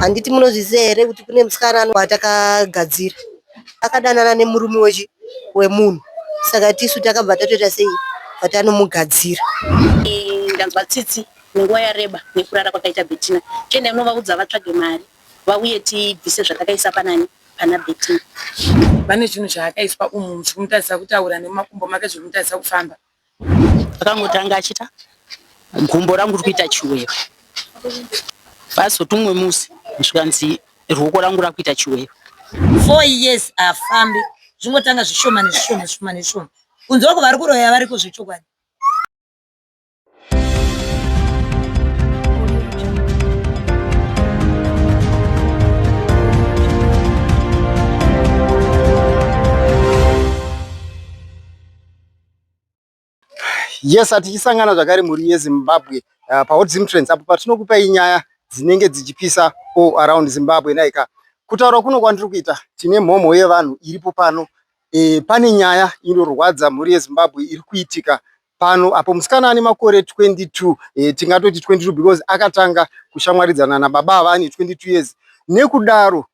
Handiti munozviziva here kuti kune musikana watakagadzira akadanana nemurume wechi wemunhu saka tisu takabva tatoita sei bvatanomugadzira. Ndanzwa tsitsi nenguva yareba nekurara kwakaita Bettina. Chiendai munovaudza vatsvage mari vauye tibvise zvatakaisa panani pana Bettina. Pane zvinhu zvaakaiswa umu zvikumutadzisa kutaura nemumakumbo make zvikumutadzisa kufamba. Akangotanga achita gumbo rangu riri kuita chiwewe. Pazoti umwe musi zvikanzi ruoko rangu rakuita chiwewe. 4 years afambi zvingotanga zvishoma nezvishoma zvishoma nezvishoma kunze uko vari kuroya variko zvechokwadi. Yes, tichisangana zvakare mhuri yeZimbabwe paHot Zim Trends apo patinokupai nyaya dzinenge dzichipisa all around Zimbabwe. Naika kutaura kuno kwandiri kuita tine mhomho yevanhu iripo pano. Pane nyaya inorwadza mhuri yeZimbabwe iri kuitika pano apo musikana ane makore 22, tingatoti 22 because akatanga kushamwaridzana nababa ava ane 22 years. Nekudaro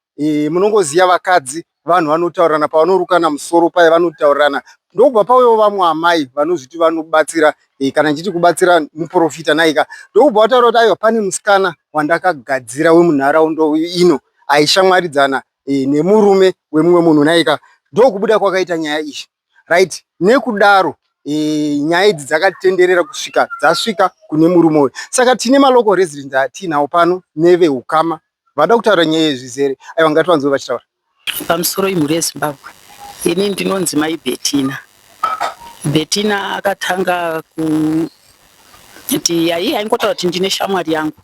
munongoziva vakadzi vanhu vanotaurirana pavanorukana musoro paye vanotaurirana, ndokubva pauyawo vamwe amai vanozviti vanobatsira, kana ndichiti kubatsira muprofita naika, ndokubva vataura kuti aiwa pane musikana wandakagadzira wemunharaunda ino aishamwaridzana nemurume wemumwe munhu naika, ndokubuda kwakaita nyaya iyi. Right, nekudaro nyaya idzi dzakatenderera kusvika dzasvika kune murume uyu. Saka tine malocal residents atiinawo pano neveukama vada kutaura nyaya yezvizere. Aiwa, ngativanzwe vachitaura. Pamusoro imhuri yeZimbabwe, ini ndinonzi Mai Bettina. Bettina akatanga kuti iye aingotaura kuti ndine shamwari yangu,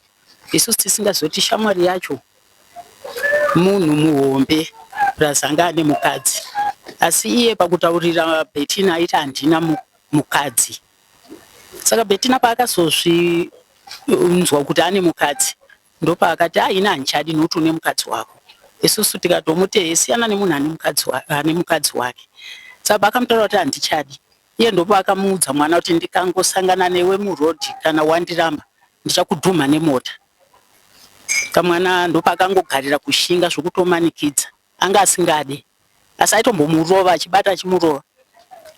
isusu tisingazoti shamwari yacho munhu muhombe plus anga ane mukadzi, asi iye pakutaurira Bettina aiti handina mukadzi. Saka Bettina paakazozvinzwa kuti ane mukadzi, ndopaakati ah, ini handichadi nokuti une mukadzi wako. Isusu tikatomuti siyana nemunhu ane mukadzi wake. Saka paakamutaura kuti handichadi, iye ndopaakamuudza mwana kuti ndikangosangana newe murodhi kana wandiramba ndichakudhumha nemota. Kamwana ndopaakangogarira kushinga zvokutomanikidza, anga asingade asi aitombomurova, achibata achimurova,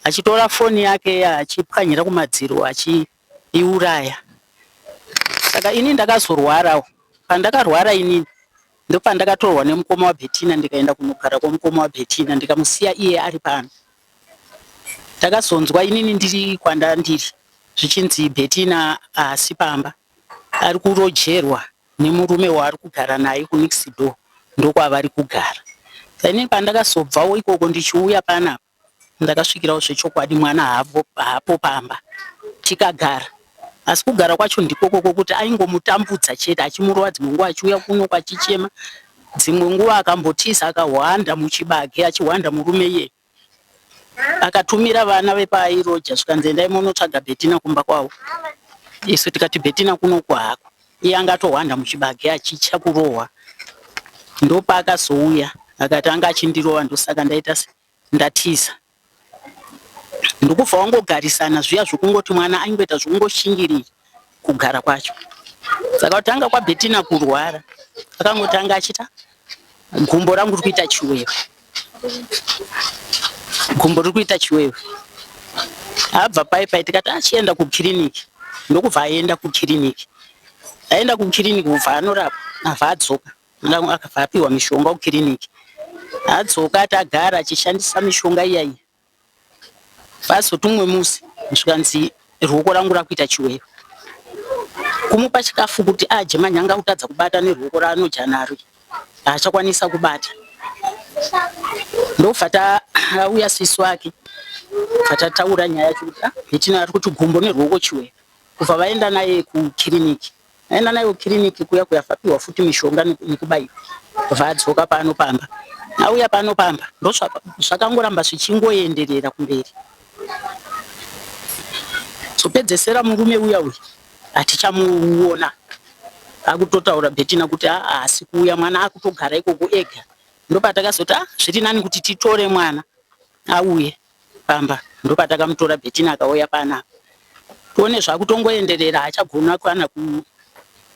achitora foni yake achipwanyira kumadziro achiiuraya. Saka ini ndakazorwarawo. Pandakarwara inini ndopandakatorwa nemukoma waBettina ndikaenda kunogara kwamukoma waBettina, ndikamusiya iye ari pano. Ndakazonzwa inini ndiri kwandandiri zvichinzi Bettina haasi pamba, ari kurojerwa nemurume waari kugara naye kunext door, ndokwavari kugara. Inini pandakazobvawo ikoko ndichiuya panapa, ndakasvikirawo zvechokwadi mwana haapo pamba, tikagara. Asi kugara kwacho ndikoko kwokuti aingomutambudza chete, achimurova, dzimwe nguva achiuya kuno achichema, dzimwe nguva akambotiza akahwanda muchibage, achihwanda murume iye. Akatumira vana vepaairoja zvikanzi endai munotsvaga Bettina kumba kwavo. Isu tikati Bettina kunoku hako, iye anga atohwanda muchibage achitya kurohwa. Ndopaakazouya akati anga achindirova, ndosaka ndaita ndatiza. Ndokubva wangogarisana zviya zvokungoti mwana aingoita zvokungoshingirira kugara kwacho. Saka kutanga kwaBettina kurwara, akangotanga achita gumbo rangu riri kuita chiwewe, gumbo riri kuita chiwewe. Abva pai pai tikati achienda kukiriniki, ndokubva aenda kukiriniki. Aenda kukiriniki kubva anorapwa, abva adzoka, akabva apiwa mishonga kukiriniki. Adzoka ati agara achishandisa mishonga iya iya. Pazoti umwe musi zvikanzi ruoko rangu rakuita chiwewe. Kumupa chikafu kuti adye manyanga kutadza kubata neruoko raanodya naro, haachakwanisa kubata. Ndobva tauya sisi wake, bva tataura nyaya yacho kuti ah, Bettina ari kuti gumbo neruoko chiwewe. Kubva vaenda naye kukiriniki. Aenda naye kukiriniki kuya kuya apiwa futi mishonga nekubayiwa, vadzoka pano pamba. Auya pano pamba ndozvakangoramba zvichingoenderera kumberi. Zopedzesera murume uya uyu hatichamuona, akutotaura Bettina kuti haasi kuuya, mwana akutogara ikoko ega. Ndopatakazoti ah, zviri nani kuti titore mwana auye pamba. Ndopatakamutora Bettina akauya panapa. Tione zvakutongoenderera, haachagona kana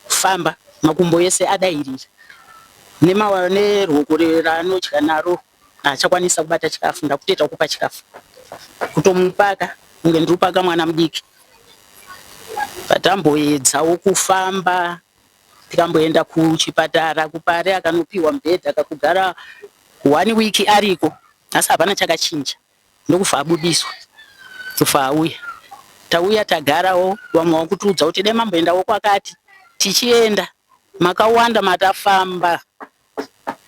kufamba, makumbo ese adairira. Neruoko raanodya naro haachakwanisa kubata chikafu, ndakutoita kupa chikafu kutomupaka kunge ndiri kupaka mwana mudiki. Patamboedzawo kufamba tikamboenda kuchipatara kuPare, akanopiwa mubhedha kakugara one week ariko, asi hapana chakachinja. Ndokufa abudiswa, kufa auya, tauya tagarawo. Vamwe vakutiudza kuti dai mamboendawo kwakati, tichienda makawanda matafamba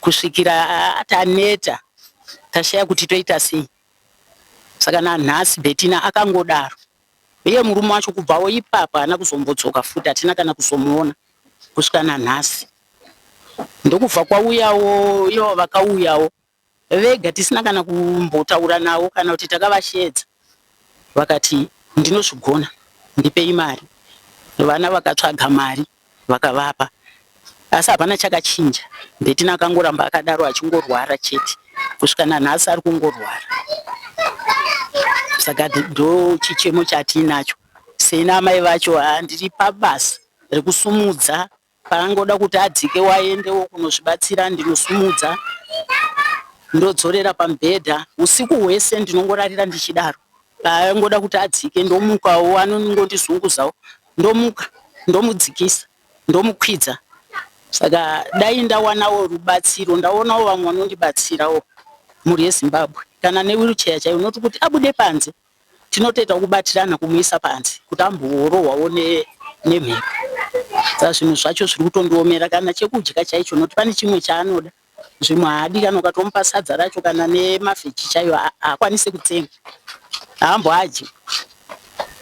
kusvikira taneta, tashaya kuti toita sei. Saka nanhasi Betina akangodaro. Uye murume wacho kubvawo ipapo haana kuzombodzoka futi, hatina kana kuzomuona kusvika nanhasi. Ndokubva kwauyawo ivo, vakauyawo vega tisina kana kumbotaura navo kana kuti takavashedza. Vakati, "Ndinozvigona, ndipei mari." Vana vakatsvaga mari vakavapa, asi hapana chakachinja. Betina akangoramba akadaro achingorwara chete kusvika nanhasi ari kungorwara. Saka ndo chichemo chatiinacho sena amai vacho. Handiri pabasa rekusumudza, paangoda kuti adzike waendewo kunozvibatsira, ndinosumudza ndodzorera pamubhedha. Usiku hwese ndinongorarira ndichidaro. Paangoda kuti adzike, ndomukawo, anongondizunguzawo, ndomuka ndomudzikisa, ndomukwidza. Saka dai ndawanawo rubatsiro, ndaonawo vamwe vanondibatsirawo, mhuri yeZimbabwe, kana newheelchair chaiyo, noti kuti abude panze tinotoita kubatirana kumuisa panze kuti amborohwawo nemhepo. Saka zvinhu zvacho zviri kutondiomera, kana chekudya chaicho, nokuti pane chimwe chaanoda, zvimwe haadi. Kana ukatomupa sadza racho kana nemavheji chaiyo, haakwanisi kutsenga, haamboadyi.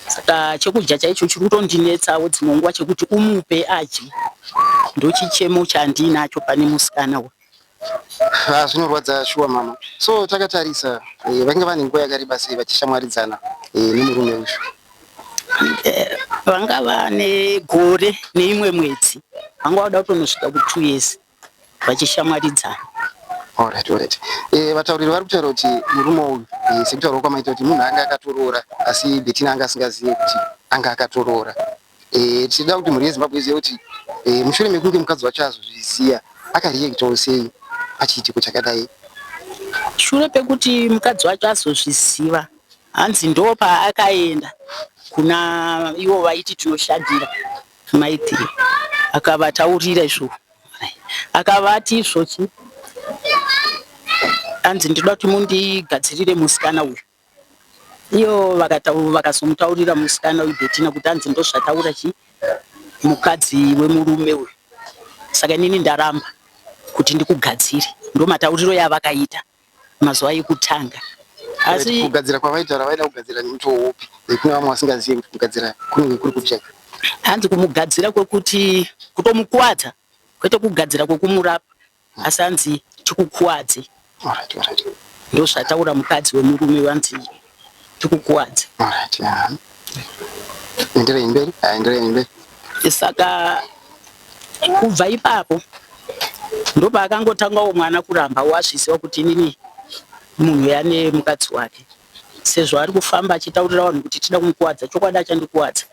Saka chekudya chaicho chiri kutondinetsawo dzimwe nguva, chekuti umupe adye. Ndochichemo chandinacho pane musikana uyu. Ah, zvinorwadza shuwa mama. So takatarisa, vanga vane nguva yakareba sei vachishamwaridzana nemurume uyu? Vanga vane gore neimwe mwedzi, vanga vada kutonosvika ku2 years vachishamwaridzana. Alright. Vatauriri vari kutaura kuti murume uyu, sekutaura kwamaita kuti munhu anga akatoroora, asi Betina anga asingazive kuti anga akatoroora. Tichida kuti mhuri yeZimbabwe izive kuti mushure mekunge mukadzi wacho azozviziva, akareactawo sei pachiitiko chakadai? Shure pekuti mukadzi wacho azozviziva, hanzi ndo paakaenda kuna ivo vaiti tinoshandira maitiro, akavataurira izvo, akavati izvochi, hanzi, "Ndinoda kuti mundigadzirire musikana uyu." Iyo vakazomutaurira musikana uyu Betina kuti hanzi ndozvataura chi mukadzi wemurume uyu, saka inini ndaramba kuti ndikugadzire. Ndo matauriro yavakaita mazuva ekutanga, asi Kugadzira kwavaitaura, vaida kugadzira nemutoo upi? Kune vamwe vasingazivi kuti kugadzira kunenge kuri kupi chaiko. Hanzi kumugadzira kwekuti kutomukuwadza, kwete kugadzira kwekumurapa, asi hanzi tikukuwadze. Ndozvataura mukadzi wemurume, vanzi tikukuwadze. Alright, yeah. Enderei mberi, ah, enderei mberi. Saka kubva ipapo ndopaakangotangawo mwana kuramba wazviziva kuti inini munhu yane mukadzi wake, sezvo ari kufamba achitaurira vanhu kuti tida kumukuwadza. Chokwadi achandikuwadza.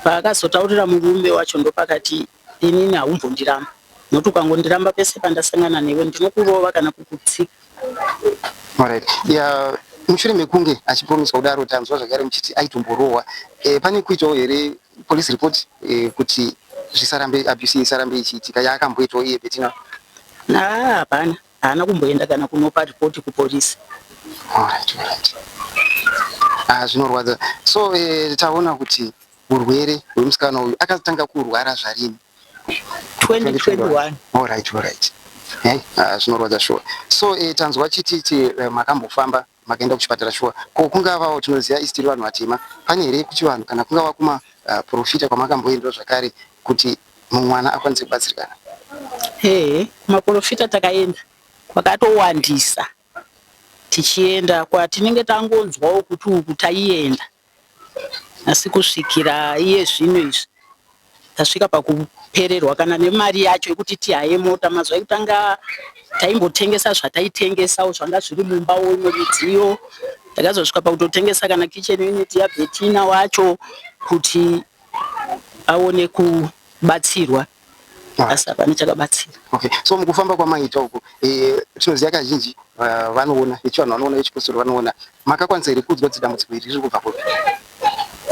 Paakazotaurira murume wacho, ndopakati, "Inini haumbondiramba, nokuti ukangondiramba pese pandasangana newe ndinokurova kana kukutsika." Alright. Yeah, mushure mekunge achipromiswa kudaro, tanzwa zvakare muchiti aitomborohwa. Pane kuitawo here police report kuti zvisarambe, abuse isarambe ichiitika, yaakamboitawo iye Betina? Aa, hapana, haana kumboenda kana kunopa ripoti kupolisi. Alright. Ah, zvinorwadza. So taona kuti urwere hwemusikana uyu, akatanga kurwara zvarini? 2021. Alright. Hey, ah, zvinorwadza sure. So tanzwa chititi makambofamba makaenda kuchipatara sure. Ko kungavawo, tinoziva isi tiri vanhu vatema, pane here kuchivanhu kana kungava kuma profita kwamakamboendawo zvakare kuti mwana akwanise kubatsirikana? Ehe, kumaprofita takaenda kwakatowandisa, tichienda kwatinenge tangonzwawo kuti uku taienda, asi kusvikira iye zvino izvi tasvika pakupererwa kana nemari yacho yekuti tihaye mota. Mazuva ekutanga taimbotengesa zvataitengesawo zvanga zviri mumbawo, imwe midziyo. Takazosvika pakutotengesa kana kitchen unit yaBetina wacho kuti aone kubatsirwa. Asi hapana chakabatsira. Okay, so mukufamba kwamaita uku, tinoziva kazhinji vanoona vechivanhu, vanoona vechipostori vanoona, makakwanisa here kuudzwa kuti dambudziko iri riri kubva kupi?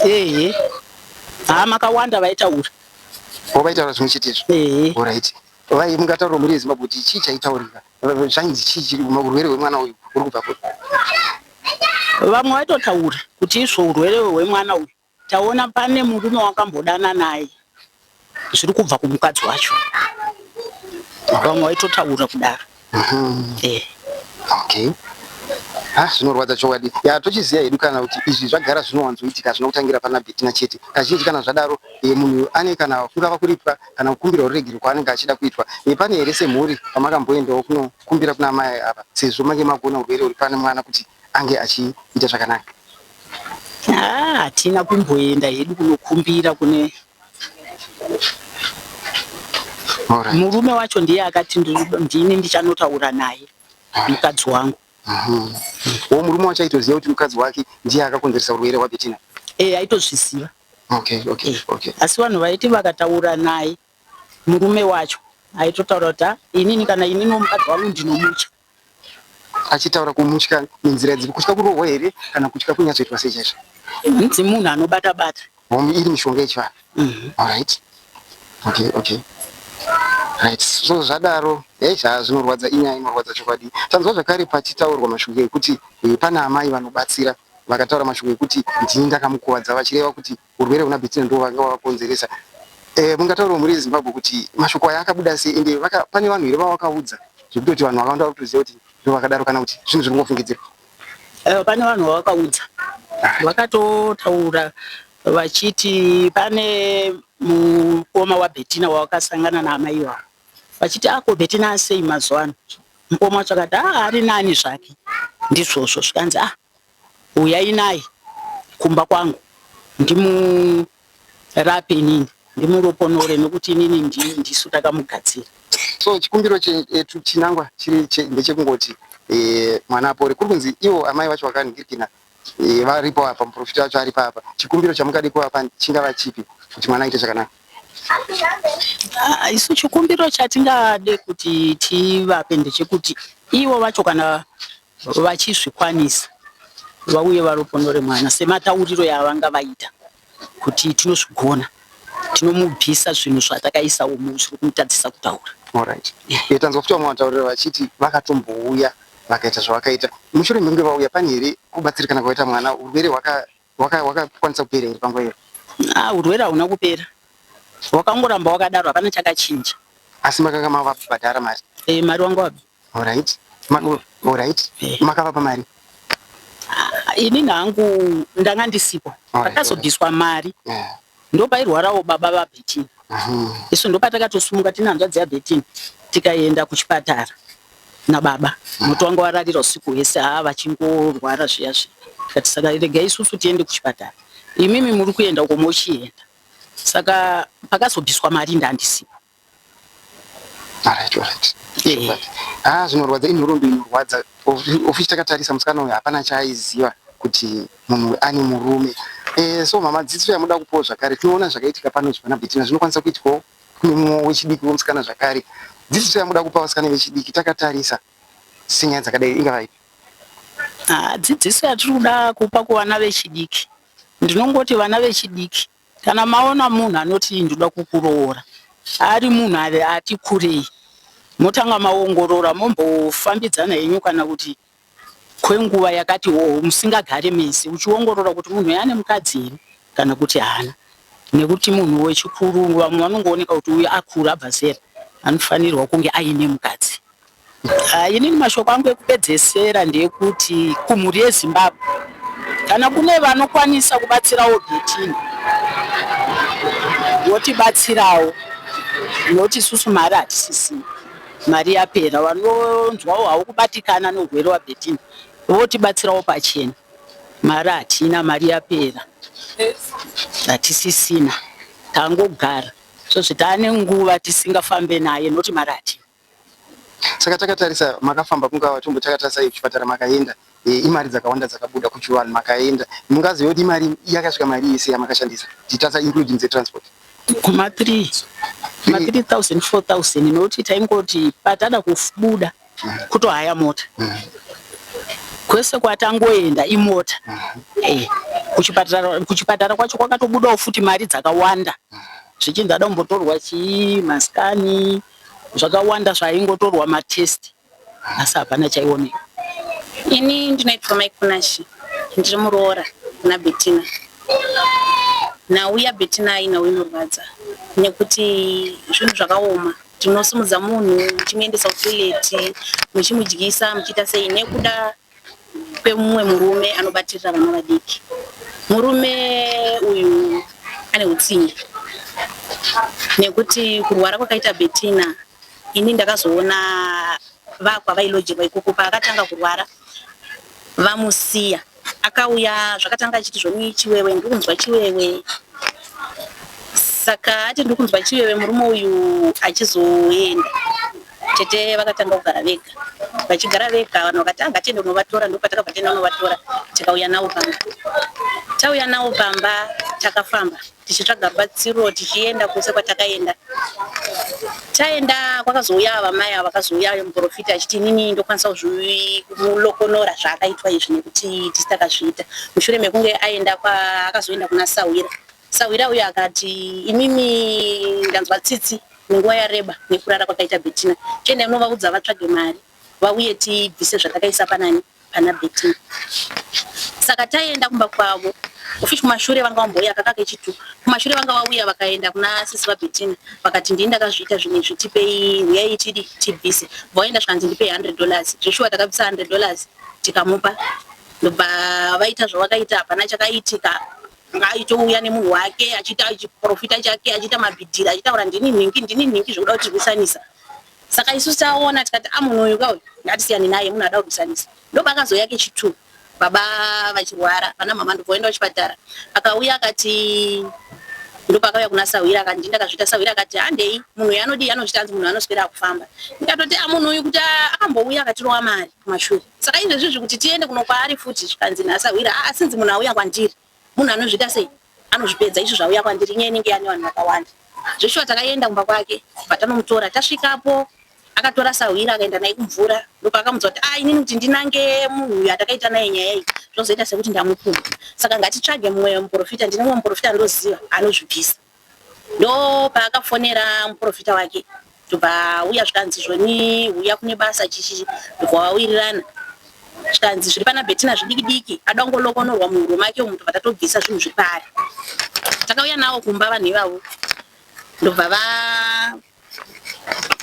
Ehe, haa, makawanda vaitaura. O, vaitaura zvimwe chete izvo? Ehe. Alright, vai mungataurira mhuri yeZimbabwe kuti chii chaitaurika, zvainzi chii chiri urwere hwemwana uyu uri kubva kupi? Vamwe vaitotaura kuti izvo urwere hwemwana uyu taona pane murume wakambodana naye, zviri kubva kumukadzi wacho. Vamwe vaitotaura kudaro. Okay, ha, zvinorwadza chokwadi. Ya, tochiziva hedu kana kuti izvi zvagara zvinowanzoitika, zvino kutangira pana Betina chete. Kazhinji kana zvadaro, munhu ane kana kungava kuripwa kana kukumbirwa ruregero kwaanenge achida kuitwa. Pane here semhuri pamakamboendawo kunokumbira kuna amai ava, sezvo mange makuona urwere huri pane mwana, kuti ange achiita zvakanaka? Haa, hatina kumboenda hedu kunokumbira kune murume wacho. Ndiye akati ndini ndichanotaura naye mukadzi wangu. Wo, murume wacho aitoziva kuti mukadzi wake ndiye akakonzeresa urwere hwaBetina? E, aitozviziva. Asi vanhu vaiti vakataura naye murume wacho, aitotaura kuti, "Ah, inini kana ininiwo mukadzi wangu ndinomutya." Achitaura kumutya nenzira dzipi? Kutya kurohwa here kana kutya kunyatsoitwa sei chaizvo? Nzi munhu anobata bata. Homi iri mishonga yechivanhu? Alright, okay, right. So zvadaro, hei, zvinorwadza, inyaya inorwadza chokwadi. Tanzwa zvakare pachitaurwa mashoko ekuti pana amai vanobatsira vakataura mashoko ekuti ndini ndakamukuvadza, vachireva kuti urwere huna Betina ndo vanga vavakonzeresa. Mungataurawo mhuri yeZimbabwe kuti mashoko aya akabuda sei, ende pane vanhu here vavakaudza zvekutoti vanhu vakawanda vari kutoziva kuti ndo vakadaro, kana kuti zvinhu zviri kungofungidzirwa? Pane vanhu vavakaudza, vakatotaura vachiti pane mukoma waBetina wavakasangana naamai vavo, vachiti, "Ako Betina asei mazuva ano?" Mukoma wacho akati, "A, ari nani zvake." Ndizvozvo zvikanzi, "Ah, uyai naye kumba kwangu ndimurape inini, ndimuroponore, nokuti inini ndisu takamugadzira." So chikumbiro chetu, chinangwa chiri ndechekungoti mwana apore. Kuri kunzi ivo amai vacho vakanhingirikina, varipo apa, muprofita wacho aripo apa. Chikumbiro chamungade kuvapa chingava chipi kuti mwana aite zvakanaka? Ah, isu chikumbiro chatingade kuti tivape ndechekuti ivo vacho kana vachizvikwanisa vauye varoponore mwana sematauriro yavanga vaita kuti tinozvigona, tinomubvisa zvinhu zvatakaisa umu zviri kumutadzisa kutaura. Alright. Tanzwa futi vamwe vataurira vachiti vakatombouya vakaita zvavakaita. Mushure mekunge vauya, pane here kubatsirikana kwakaita mwana? Urwere hwakakwanisa kupera here panguva iyo? Ah, urwere hauna kupera, wakangoramba wakadaro, hapana chakachinja. Asi makanga mavabhadhara mari? E, mari wanga wabva. Alright. Alright. Makavapa mari? Inini hangu ndanga ndisipo. Pakazobviswa mari ndopairwarawo baba vaBetina. Isu ndopatakatosumuka tine hanzvadzi yaBetina, tikaenda kuchipatara nababa, nokuti wanga wararira usiku hwese, haa, vachingorwara zviya zviya. Tikati, "Saka regai isusu tiende kuchipatara, imimi muri kuenda uko mochienda." Saka pakazobviswa mari ndandisipo. Alright. Ah, zvinorwadza, inhoroondo inorwadza. Ofichi takatarisa musikana uyu hapana chaaiziva kuti munhu ane murume. So mama, dzidziso yamuda kupiwa zvakare, tinoona zvakaitika pano pana Betina zvinokwanisa kuitikawo kune mumwe wechidiki wemusikana zvakare. Dzidziso yamuda kupa vasikana vechidiki takatarisa senyaya dzakadai ingava ipi? Ah, dzidziso yatiri kuda kupa kuvana vechidiki, ndinongoti vana vechidiki, kana maona munhu anoti ndoda kukuroora, ari munhu ari ati kurei, motanga maongorora, mombofambidzana henyu kana kuti kwenguva yakati wo musingagare mese, uchiongorora kuti munhu uyu ane mukadzi here kana kuti haana. Nekuti munhu wechikuru, vamwe vanongooneka kuti uyu akura, abva zera, anofanirwa kunge aine mukadzi. Ah, inini mashoko angu ekupedzesera ndeyekuti kumhuri yeZimbabwe, kana kune vanokwanisa kubatsirawo Betina, votibatsirawo, nokuti isusu mari hatisisina, mari yapera. Vanonzwawo havo kubatikana neurwere hwaBetina votibatsirawo pachena. Mari hatina, mari yapera, hatisisina, tangogara sozvi taane nguva tisingafambe naye nokuti mari hatina. Saka takatarisa makafamba, kungava tombo takatarisa kuchipatara makaenda, imari dzakawanda dzakabuda, kuchivanhu makaenda. Mungaziva kuti imari yakasvika mari yese yamakashandisa tichitarisa, including dzetransport? Kuma 3. Ma 3000 4000 nokuti taingoti patada kubuda kutohaya mota. Kwese kwatangoenda imota. Kuchipatara kuchipatara kwacho kwakatobudawo futi mari dzakawanda. Zvichinzi ada kumbotorwa chii maskani zvakawanda zvaingotorwa matest asi hapana chaioneka. Ini ndinoitwa Mai Kunashi, ndiri muroora kuna Bettina. Nhau yaBettina inhau inorwadza nekuti zvinhu zvakaoma. Tinosimudza munhu muchimuendesa kutoilet, muchimudyisa, muchiita sei nekuda kwemumwe murume anobatirira vana vadiki. Murume uyu ane utsinye nekuti kurwara kwakaita Bettina ini ndakazoona vakwavailojerwa ikoko paakatanga kurwara vamusiya akauya zvakatanga achiti zvoni chiwewe ndiri kunzwa chiwewe saka ati ndiri kunzwa chiwewe murume uyu achizoenda tete vakatanga kugara vega vachigara vega vanhu vakati anga tiende kunovatora ndopatakabva tienda kunovatora tikauya navo pamba tauya navo pamba takafamba tichitsvaga rubatsiro tichienda kwese kwatakaenda taenda kwakazouya vamai ava vakazouya muprofita achiti inini ndokwanisa kumulokonora zvaakaitwa izvi nekuti tisi takazviita mushure mekunge aenda akazoenda kuna sahwira sahwira uyo akati imimi ndanzwa tsitsi nenguva yareba nekurara kwakaita Bettina chiendai munovaudza vatsvage mari vauye tibvise zvatakaisa panani pana Bettina saka taenda kumba kwavo ufichi kumashure vanga vambouya kaka kechitu kumashure vanga vauya vakaenda kuna sisi vaBettina vakati ndini ndakazviita zvinhu izvi tipei uyai tidi tibvise vaenda zvikanzi ndipei $100 zveshuwa takabvisa $100 tikamupa ndobva vaita zvavakaita hapana chakaitika aitouya nemunhu wake achiita chiprofita chake achiita mabhidhiri achitaura ndini nhingi ndini nhingi zvekuda kutirwisanisa saka isusu taona tikati a munhu uyu kauyu ngatisiyane naye munhu ada kurwisanisa ndopaakazouya kechitu baba vachirwara vana mama ndobvaenda kuchipatara akauya akati ndopakauya kuna sahwira akati ndini ndakazviita sahwira akati handei munhu uyu anodii anozvita anzi munhu anoswera akufamba ndikatoti a munhu uyu kuti akambouya akatirowa mari kumashure saka izvezvizvi kuti tiende kuno kwaari futi zvikanzi nasahwira asinzi munhu auya kwandiri munhu anozviita sei anozvipedza izvo zvauya kwandiri inyaya inenge yane vanhu vakawanda zveshuwa takaenda kumba kwake bva tanomutora tasvikapo akatora sahwira akaenda naye kumvura ndopaakamuudza kuti a inini kuti ndinange munhu uyu atakaita naye nyaya iyi zvozoita sekuti ndamupumha saka ngatitsvage mumwe muprofita ndine mumwe muprofita andoziva anozvibvisa ndopaakafonera muprofita wake ndobva auya zvikanzi zvoni uya kune basa chichichi ndobva wawirirana zvikanzi zviri pana Bettina zvidiki diki ada kungolokonorwa muhuro make umu ndobva tatobvisa zvinhu zviri paari takauya nawo kumba vanhu ivavo ndobva va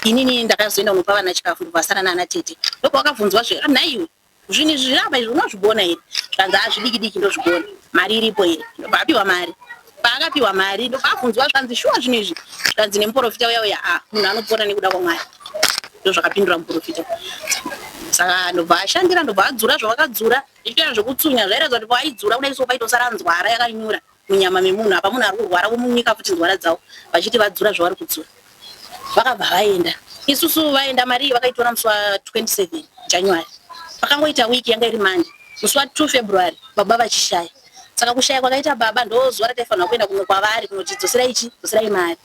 inini ndakazoenda kunopa vana chikafu ndobva vasara naana tete ndobva wakabvunzwa zve nhaiwe zvinhu izvi zvirapa izvi unozvigona here zvikanzi a zvidiki diki ndozvigona mari iripo here ndobva apiwa mari paakapiwa mari ndobva abvunzwa zvikanzi shuwa zvinhu izvi zvikanzi nemuprofita uya uya a munhu anopona nekuda kwamwari ndozvakapindura muprofita saka ndobva ashandira ndobva adzura zvavakadzura ichitoita zvekutsunya zvairatidza kuti paaidzura kudai so paitosara nzwara yakanyura munyama memunhu apa munhu ari kurwara vomunyika futi nzwara dzavo vachiti vadzura zvavari kudzura vakabva vaenda isusu vaenda mari iyi vakaitora musi wa27 January pakangoita wiki yanga iri Monday musi wa2 February baba vachishaya saka kushaya kwakaita baba ndo zuva rataifanira kuenda kuno kwavari kunoti dzoserai chi dzoserai mari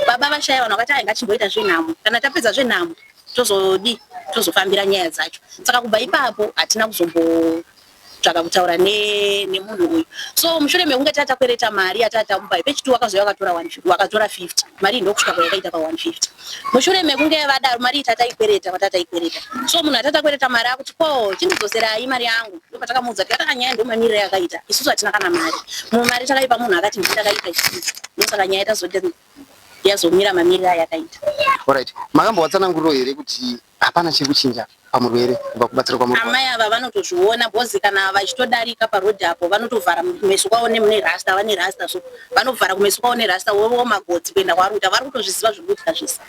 baba vashaya vanhu vakati ai ngachimboita zvenhamo kana tapedza zvenhamo tozodi tozofambira nyaya dzacho saka kubva ipapo hatina kuzombotsvaka kutaura nemunhu uyu so mushure mekunge tatakwereta mari yatatamupa pechitu wakazouya wakatora 50 mari iyi ndokusvika kwayakaita pa150 mushure mekunge vadaro mari iyi tataikwereta kwatataikwereta so munhu atatakwereta mari akuti ko chindidzoserai mari yangu ndopatakamuudza tikati anyaya ndo mamiriro yakaita isusu hatina kana mari mumwe mari takaipa munhu akati ndii ndakaita chii ndosaka nyaya yazomira mamiriro ayakaita. Alright, makambowatsananguriro here kuti hapana chiri kuchinja pamurwere kubva kubatsira kwamuri? Amai ava vanotozviona bhozi kana vachitodarika parodhi apo vanotovhara kumeso kwavo nemune rasta vane rasta so vanovhara kumeso kwavo nerasta vovo magotsi kuenda kwavari kuita vari kutozviziva zviri kuitika zvese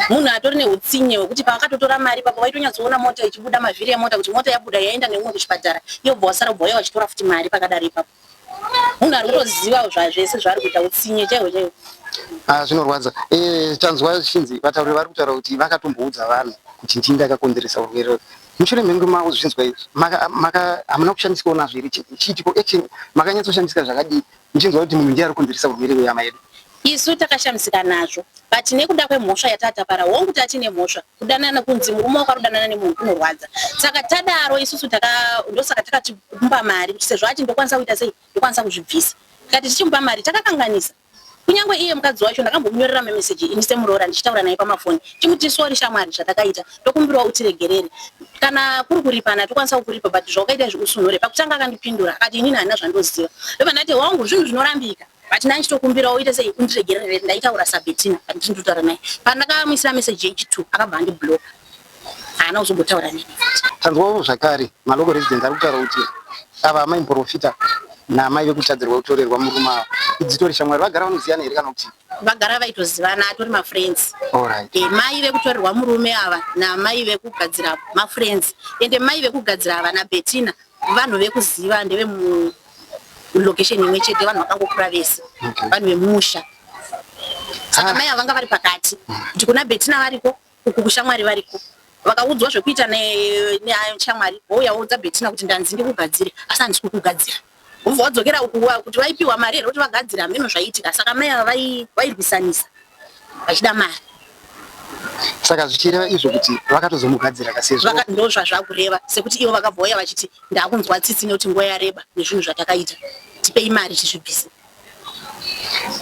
munhu atori neutsinye hwekuti pavakatotora mari ipapo vaitonyatsoona mota ichibuda mavhiri emota kuti mota yabuda yaenda neumwe kuchipatara ivo bva wasara bva wauya vachitora futi mari pakadaro ipapo munhu ari kutoziva zvazvese zvaari kuita utsinye chaihwo chaihwo. Ah, zvinorwadza. Tanzwa zvichinzi vatauri vari kutaura kuti vakatomboudza vanhu kuti ndini ndakakonzeresa urwere. Mushure mekunge mazvinzwa izvi, maka hamuna kushandiswawo nazvo here? Chiitiko action makanyatsoshandisika zvakadii muchinzwa kuti munhu ndiye ari kukonzeresa urwere hwehama yedu? Isu takashamisika nazvo but nekuda kwemhosva yatatapara hongu tatine mhosva kudanana kunzi murume wako arudanana nemunhu kunorwadza saka tadaro isusu taka ndosaka takati kumupa mari kuti sezvo ati ndokwanisa kuita sei ndokwanisa kuzvibvisa tikati tichimupa mari takakanganisa kunyange iye mukadzi wacho ndakambomunyorera mameseji ini semuroora ndichitaura naye pamafoni chimuti sori shamwari zvatakaita tokumbirawo utiregerere kana kuri kuripana tokwanisa kukuripa but zvawakaita izvi usunhure pakutanga akandipindura akati inini handina zvandoziva ndobva ndati wangu zvinhu zvinorambika but ndanchitokumbirawo uite sei undiregerere ndaitaura saBettina but ndinototaura naye pandakamuisira message yechi2 akabva andibloka haana kuzombotaura neni futi. Tanzwawo zvakare malocal residents ari kutaura kuti ava amai muporofita naamai vekutadzirwa kutorerwa murume ava idzitori shamwari vagara vanoziyana here kana kuti Vagara vaitozivana atori mafriends. Alright. E, mai vekutorerwa murume ava namai vekugadzira mafriends ende mai vekugadzira ava naBettina vanhu vekuziva ndeve location imwe chete vanhu vakangokura vese vanhu vemumusha saka mai ava vanga vari pakati kuti kuna Bettina variko uku kushamwari variko vakaudzwa zvekuita neshamwari vouya voudza Bettina kuti ndanzi ndikugadzire asi handisi kukugadzira vobva vadzokera uku kuti vaipiwa mari here kuti vagadzire hameno zvaiitika saka mai ava vairwisanisa vachida mari. Saka zvichireva izvo kuti vakatozomugadzira ka sezvo Ndo zvazvakureva sekuti ivo vakabva vauya vachiti ndakunzwa tsitsi nekuti nguva yareba nezvinhu zvatakaita tipei mari tizvibvise.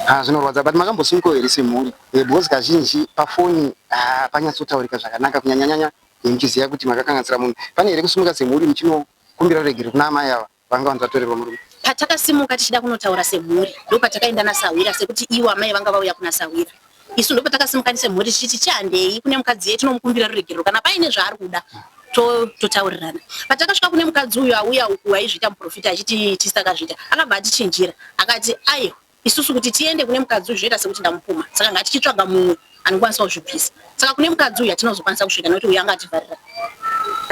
Ah, zvinorwadza but makambosimukawo here semhuri eh, because kazhinji pafoni ah, panyatsotaurika zvakanaka kunyanyanyanya eh, muchiziva kuti makakanganisira munhu pane here kusimuka semhuri muchinokumbira ruregerero kuna amai ava vanga vanzi vatorerwa murume? Patakasimuka tichida kunotaura semhuri ndopatakaenda nasahwira sekuti ivo amai vanga vauya kuna sahwira isu ndopatakasimuka semhuri tichiti chihandei kune mukadzi iye tinomukumbira ruregerero kana paine zvaari kuda totaurirana. Patakasvika kune mukadzi uyu auya uku aizviita muprofita achiti tisu takazviita akabva atichinjira akati aiwa isusu kuti tiende kune mukadzi uyu zvinoita sekuti ndamupumha saka ngatichitsvaga mumwe anokwanisa kuzvibvisa saka kune mukadzi uyu hatinozokwanisa kusvika nekuti uyu anga ativharira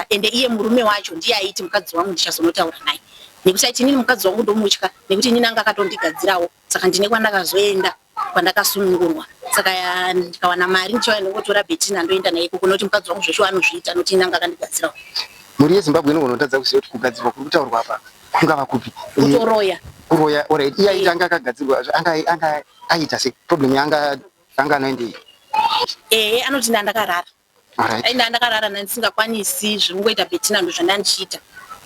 ende iye murume wacho ndiye aiti mukadzi wangu ndichazonotaura naye nekuti aiti inini mukadzi wangu ndomutya nekuti inini anga akatondigadzirawo saka ndine kwandakazoenda kwandakasunungurwa saka ndikawana mari ndichauya ndongotora Bettina ndoenda naye ikoko nekuti mukadzi wangu zveshuwa anozviita nekuti ini anga akandigadzirawo. Mhuri yeZimbabwe inogona kutadza kuziva kuti kugadzirwa kuri kutaurwa apa kungava kupi. Kutoroya. Kuroya, alright. Iye aiti anga akagadzirwa, anga anga aita sei? Problem yaanga anga anayo ndei? Ehe, anoti ndandakarara. Alright. Ai ndandakarara ndandisingakwanisi zvekungoita Bettina ndozvandandichiita.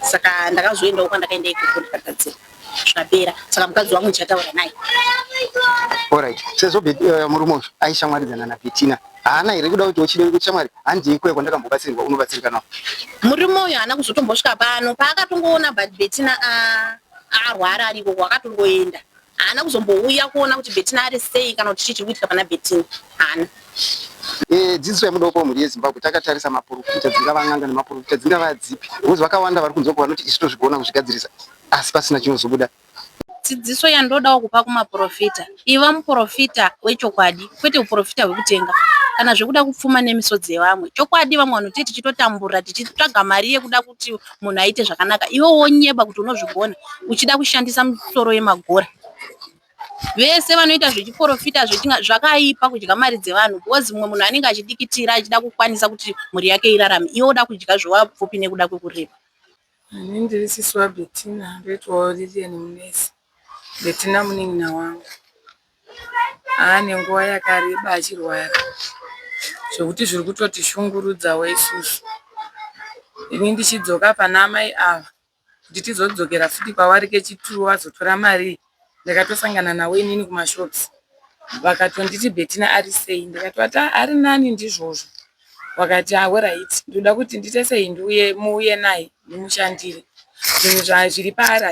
Saka ndakazoendawo kwandakaenda ikoko ndikagadzira zvikapera. Saka mukadzi wangu ndichataura naye. Alright. Sezvo murume uyu aishamwaridzana naBettina, haana here kuda kuti uchide kuti shamwari handei kuya kwandakambobatsirwa unobatsirikanawo? Murume uyu haana kuzotombosvika pano. Paakatongoona Bettina arwara ari ikoko akatongoenda. Haana kuzombouya kuona kuti Bettina ari sei kana kuti chii chiri kuitika pana Bettina. Haana. E, dzidziso yamuda kupa mhuri yeZimbabwe takatarisa maporofita dzingava n'anga nemaporofita dzingava dzipi because vakawanda vari kunzwa vanoti isu tozvigona kuzvigadzirisa asi pasina chinozobuda. Dzidziso yandodawo kupa kumaporofita, iva muporofita wechokwadi kwete huporofita hwekutenga kana zvekuda kupfuma nemisodzi yevamwe. Chokwadi vamwe vanhu tee tichitotambura tichitsvaga mari yekuda kuti munhu aite zvakanaka iwe wonyeba kuti unozvigona uchida kushandisa misoro yemagora. Vese vanoita zvechiporofita zvakaipa kudya mari dzevanhu because mumwe munhu anenge achidikitira achida kukwanisa kuti mhuri yake irarame iwe woda kudya zvevapfupi nekuda kwekureba. Ini ndiri sisi waBettina ndoitwawo Lilian Munetsi. Bettina munin'ina wangu. Aane nguva yakareba achirwara zvekuti zviri kutotishungurudzawo isusu. Ini ndichidzoka pana amai ava kuti tizodzokera futi kwavari kechitwo vazotora mari iyi ndakatosangana navo inini kumashops vakatonditi Bettina ari sei ndikatovati ah ari nani ndizvozvo vakati ah horaiti ndoda kuti ndiite sei ndiuye muuye naye ndimushandire zvinhu zviri paari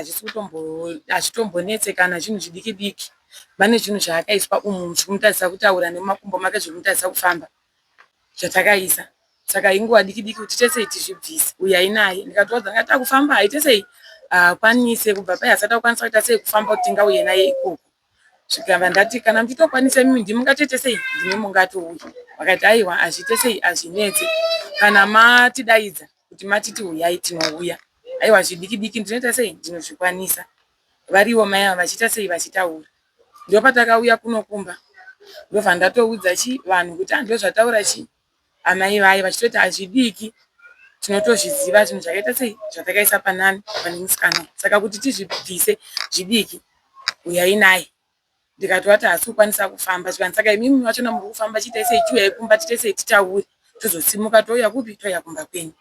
hazvitombonetse kana zvinhu zvidiki diki pane zvinhu zvaakaiswa umu zvekumutadzisa kutaura nemumakumbo make zvekumutadzisa kufamba zvatakaisa saka inguva diki diki kuti tiite sei tizvibvise uyai naye ndikatoudza ndikati akufamba haite sei haakwanise kubva paye asati akukwanisa kuita sei kufamba kuti tingauye naye ikoko zvikabva ndati kana muchitokwanisa imimi ndimi mungatoite sei ndimi mungatouya vakati aiwa hazviite sei hazvinetse kana matidaidza kuti matiti uyai tinouya aiwa zvidiki diki ndinoita sei ndinozvikwanisa variwo mai ava vachiita sei vachitaura Ndopatakauya kuno kumba ndobva ndatoudza chi vanhu kuti ah ndozvataura chi amai vaye vachitoti hazvidiki tinotozviziva zvinhu zvakaita sei zvatakaisa panani pane musikana saka kuti tizvibvise zvidiki uyai naye. Ndikatovati haasi kukwanisa kufamba zvikanzi saka imimi vachona muri kufamba chiitai sei chiuyai kumba tiite sei titaure tozosimuka touya kupi touya kumba kwenyu.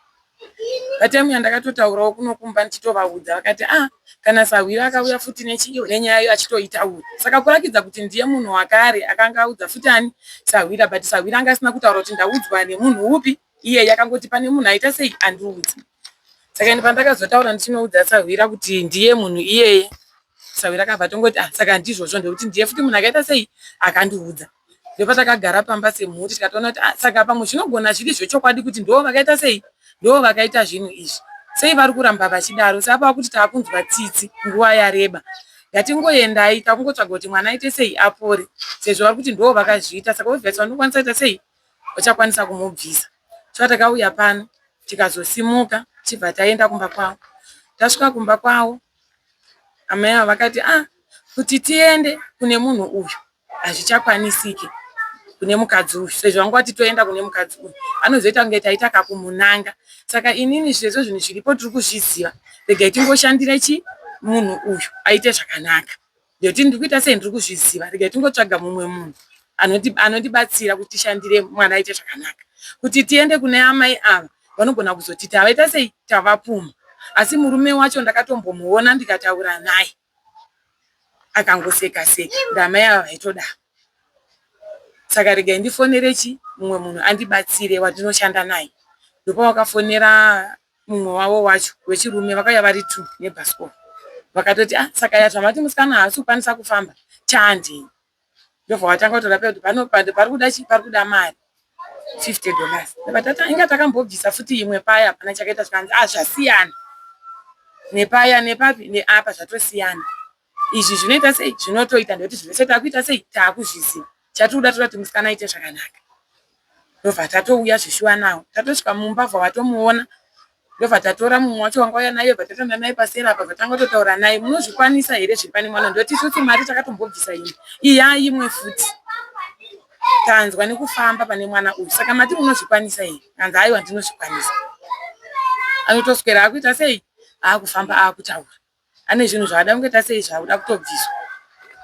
Pataimu yandakatotaurawo kuno kumba ndichitovaudza vakati ah kana sahwira akauya futi nechi nenyaya iyo achitoitaura saka kurakidza kuti ndiye munhu wakare akanga audza futi ani sahwira but sahwira anga asina kutaura kuti ndaudzwa nemunhu upi iyeye akangoti pane munhu aita sei andiudza saka ini pandakazotaura ndichinoudza sahwira kuti ndiye munhu iyeye sahwira akabva atongoti ah saka ndizvozvo ndekuti ndiye futi munhu akaita sei akandiudza ndopatakagara pamba semhuri tikatoona kuti ah, saka pamwe zvinogona zviri zvechokwadi kuti ndo vakaita sei ndo vakaita zvinhu izvi sei vari kuramba vachidaro sapa kuti taakunzwa tsitsi nguva yareba ngatingoendai takungotsvaga kuti mwana aite sei apore sezvo vari kuti ndo vakazviita saka obvious vanokwanisa kuita sei vachakwanisa kumubvisa so takauya pano tikazosimuka tichibva taenda kumba kwavo tasvika kumba kwavo amai ava vakati ah kuti tiende kune munhu uyu hazvichakwanisike kune mukadzi uyu sezvo vanga vati toenda kune mukadzi uyu anozoita kunge taita kakumunanga saka inini sezvo zvinhu zviripo tiri kuzviziva regai tingoshandire chi munhu uyu aite zvakanaka Ndoti ndiri kuita sei ndiri kuzviziva regai tingotsvaga mumwe munhu anondibatsira kuti tishandire mwana aite zvakanaka. Kuti tiende kune amai ava vanogona kuzoti tavaita sei tavapumha. Asi murume wacho ndakatombomuona ndikataura naye akangoseka seka ndamai ava vaitodaro. Saka regai ndifonere chi mumwe munhu andibatsire wandinoshanda naye. Ndopavakafonera mumwe wavo wacho wechirume vakauya vari two nebhasikoro vakatoti ah saka ya zvamati musikana haasi kukwanisa kufamba chaandei ndobva vatanga kutora paya kuti pano pari kuda chii pari kuda mari 50 dollars ndobva tati inga takambobvisa futi imwe paya hapana chakaita zvikanzi ah zvasiyana nepaya nepapi neapa zvatosiyana izvi zvinoita sei zvinotoita ndekuti zvese takuita sei takuzviziva chatiri kuda toda kuti musikana aite zvakanaka ndobva tatouya zvishuwa nawo tatosvika mumba bva vatomuona ndobva tatora mumwe wacho wanga uya naye bva tatanda naye pasera apa bva tanga totaura naye munozvikwanisa here zviri pane mwana ndoti isusu mari takatombobvisa imwe iya imwe futi tanzwa nekufamba pane mwana uyu saka mati munozvikwanisa here kanzi aiwa ndinozvikwanisa anotoswera akuita sei akufamba akutaura ane zvinhu zvaada kungoita sei zvakuda kutobviswa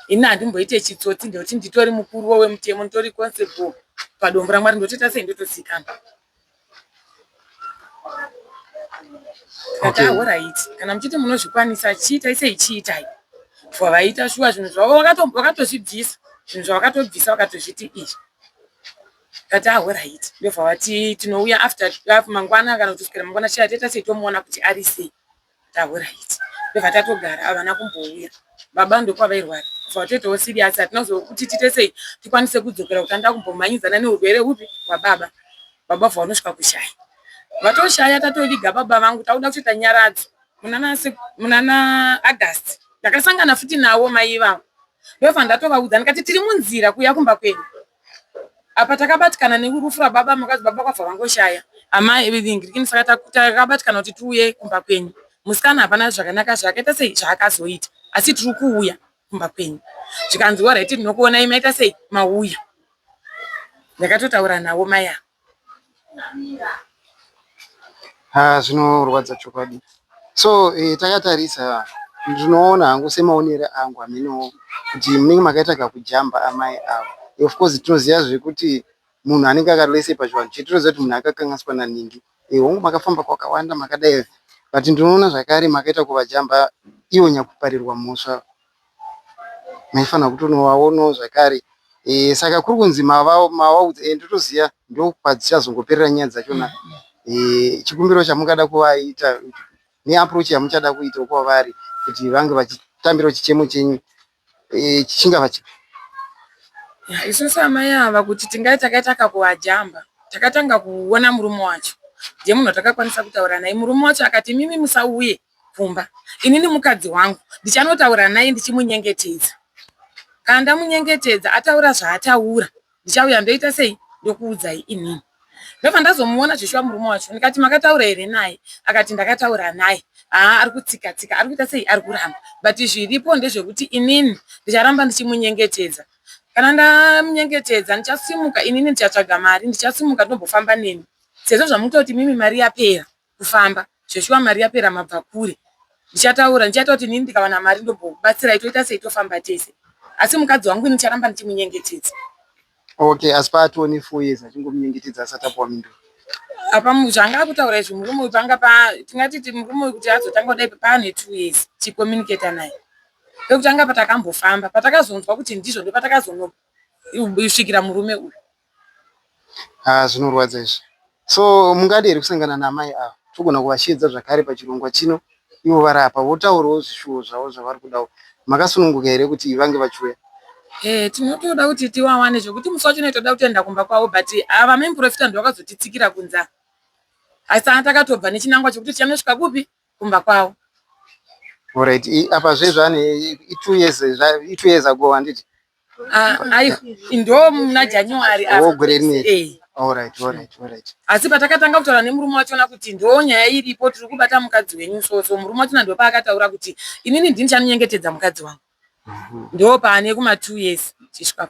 ini handimboite chitsotsi ndekuti nditori mukuru wemutemo nditori constable padombo ramwari ndotoita sei ndotozikanwa okay. Horaiti kana muchiti munozvikwanisa chiitai sei chiitai for vaita shuwa zvinhu zvavo vakatozvibvisa zvinhu zvavakatobvisa vakatozviti izvi tati ahoraiti ndobva vati tinouya after mangwana kana kutoswera mangwana chiya toita sei tomuona kuti ari sei Tahoraiti ndobva tatogara havana kumbouya baba ndokwavairwara bva vatoitawo serious hatina kuzokuti tiite sei tikwanise kudzokera kuti anoda kumbomhanyidzana neurwere hupi hwababa baba bva vanosvika kushaya vatoshaya tatoviga baba vangu takuda kutoita nyaradzo munana munana August ndakasangana futi navo mai ivavo ndobva ndatovaudza ndikati tiri munzira kuuya kumba kwenyu Apa takabatikana nerufu rwababa mukadzi baba kwabva vangoshaya amai ngirikini saka takabatikana kuti tiuye kumba kwenyu musikana hapana zvakanaka zvaakaita sei zvaakazoita asi tiri kuuya kumba kwenyu zvikanzi horaiti ndinokuonai maita sei mauya ndakatotaura navo mai ava. Haa zvinorwadza chokwadi. So eh, takatarisa ndinoona hangu semaonero angu hamenowo kuti munenge makaita kakujamba amai ava. Of course tinoziva zvekuti munhu anenge akarese pachivanhu chedu tinoziva kuti munhu akakanganiswa naningi. Eh, hongu makafamba kwakawanda makadai but ndinoona zvakare makaita kuvajamba ivo nyakuparirwa mhosva maifanira kutonovaonawo zvakare e, saka kuri kunzi mavaudza e, ndotoziva ndopadzichazongoperera nyaya dzachona e, chikumbiro chamungada kuvaita neapproach yamuchada kuita kwavari kuti vange vachitambirawo chichemo chenyu e, chingava chipi? Isusu amai ava kuti tingai takaita kakuvajamba takatanga kuona murume wacho ndiye munhu watakakwanisa kutaura naye murume wacho akati mimi musauye kumba inini mukadzi wangu ndichanotaura naye ndichimunyengetedza kana ndamunyengetedza ataura zvaataura ndichauya ndoita sei ndokuudzai inini ndobva ndazomuona zveshuwa murume wacho ndikati makataura here naye akati ndakataura naye haa ari kutsika tsika ari kuita sei ari kuramba but zviripo ndezvekuti inini ndicharamba ndichimunyengetedza kana ndamunyengetedza ndichasimuka inini ndichatsvaga mari ndichasimuka ndombofamba nemi sezvo zvamukuita kuti mimi mari yapera kufamba zveshuwa mari yapera mabva kure ndichataura ndichaita kuti inini ndikawana mari ndombokubatsirai toita sei tofamba tese. Asi mukadzi wangu ini ndicharamba ndichimunyengetedza. Okay, asi paatone 4 years achingomunyengetedza asati apuwa mhinduro. Apa zvanga akutaura izvi murume uyu panga pa tingatiti murume uyu kuti azotanga kudai paane 2 years tichicommunicata naye. Pekutanga patakambofamba patakazonzwa kuti ndizvo ndopatakazonosvikira murume uyu. Ah, zvinorwadza izvi. So mungade here kusangana naamai ava? Togona kuvasheedza zvakare pachirongwa chino ivo vari apa votaurawo zvishuwo zvavo zvavari kudawo. Makasununguka here kuti vange vachiuya? Eh, tinotoda kuti tiwawane zvekuti musi wacho unoitoda kutoenda kumba kwavo but ava mai muprofita ndivo vakazotitsikira kunze. Asi tanga takatobva nechinangwa chekuti tichanosvika kupi? Kumba kwavo. Alright, apa zvezvane i2 years, i2 years ago handiti? Ah, aiwa ndo muna January apa. Oh, gore rineri. Eh. Alright, alright, alright. Asi patakatanga kutaura nemurume wachona kuti ndo nyaya iripo tiri kubata mukadzi wenyu so so murume wachona ndo paakataura kuti inini ndini chanonyengetedza mukadzi wangu. Ndo paane kuma 2 years tichisvika.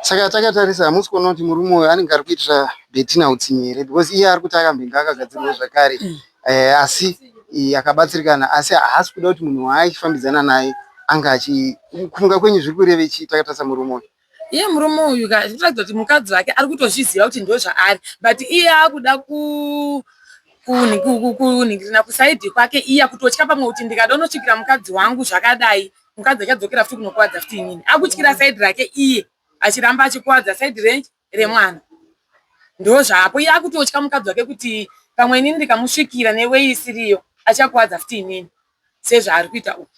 Saka takatarisa hamusi kuona kuti murume uyu anenge ari kuitira Bettina utsinye here because iye ari kuti akambenge akagadzirwa zvakare eh, asi eh, akabatsirikana asi haasi kuda kuti munhu waaifambidzana naye anga achi kufunga kwenyu zviri kureve chii takatarisa murume uyu? Iye murume uyu ka zvinoratidza kuti mukadzi wake ari kutozviziva kuti ndozvaari but iye akuda ku kunhingirina kusaidhi kwake iye kutotya pamwe kuti ndikada unosvikira mukadzi wangu zvakadai mukadzi achadzokera futi kunokuwadza futi inini akutyira saidhi rake iye achiramba achikuwadza saidhi renji remwana ndozvaapo iye akutotya mukadzi wake kuti pamwe inini ndikamusvikira newei isiriyo achakuwadza futi inini sezvaari kuita uku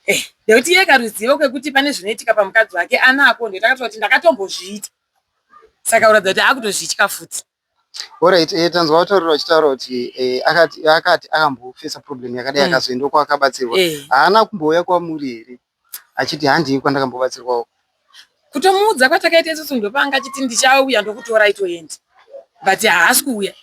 eh, nekuti iye karuzivo kekuti pane zvinoitika pamukadzi wake anako ndotakatoa kuti ndakatombozviita saka kuratidza kuti akutozvitya futi. Alright, eh, tanzwa vataurira vachitaura kuti eh, akati akati akambofesa problem yakadai akazoenda kwakabatsirwa. Haana kumbouya kwamuri here achiti handii kwandakambobatsirwawo? Kutomuudza kwatakaita isusu ndopaanga achiti ndichauya ndokutorai toenda but haasi kuuya.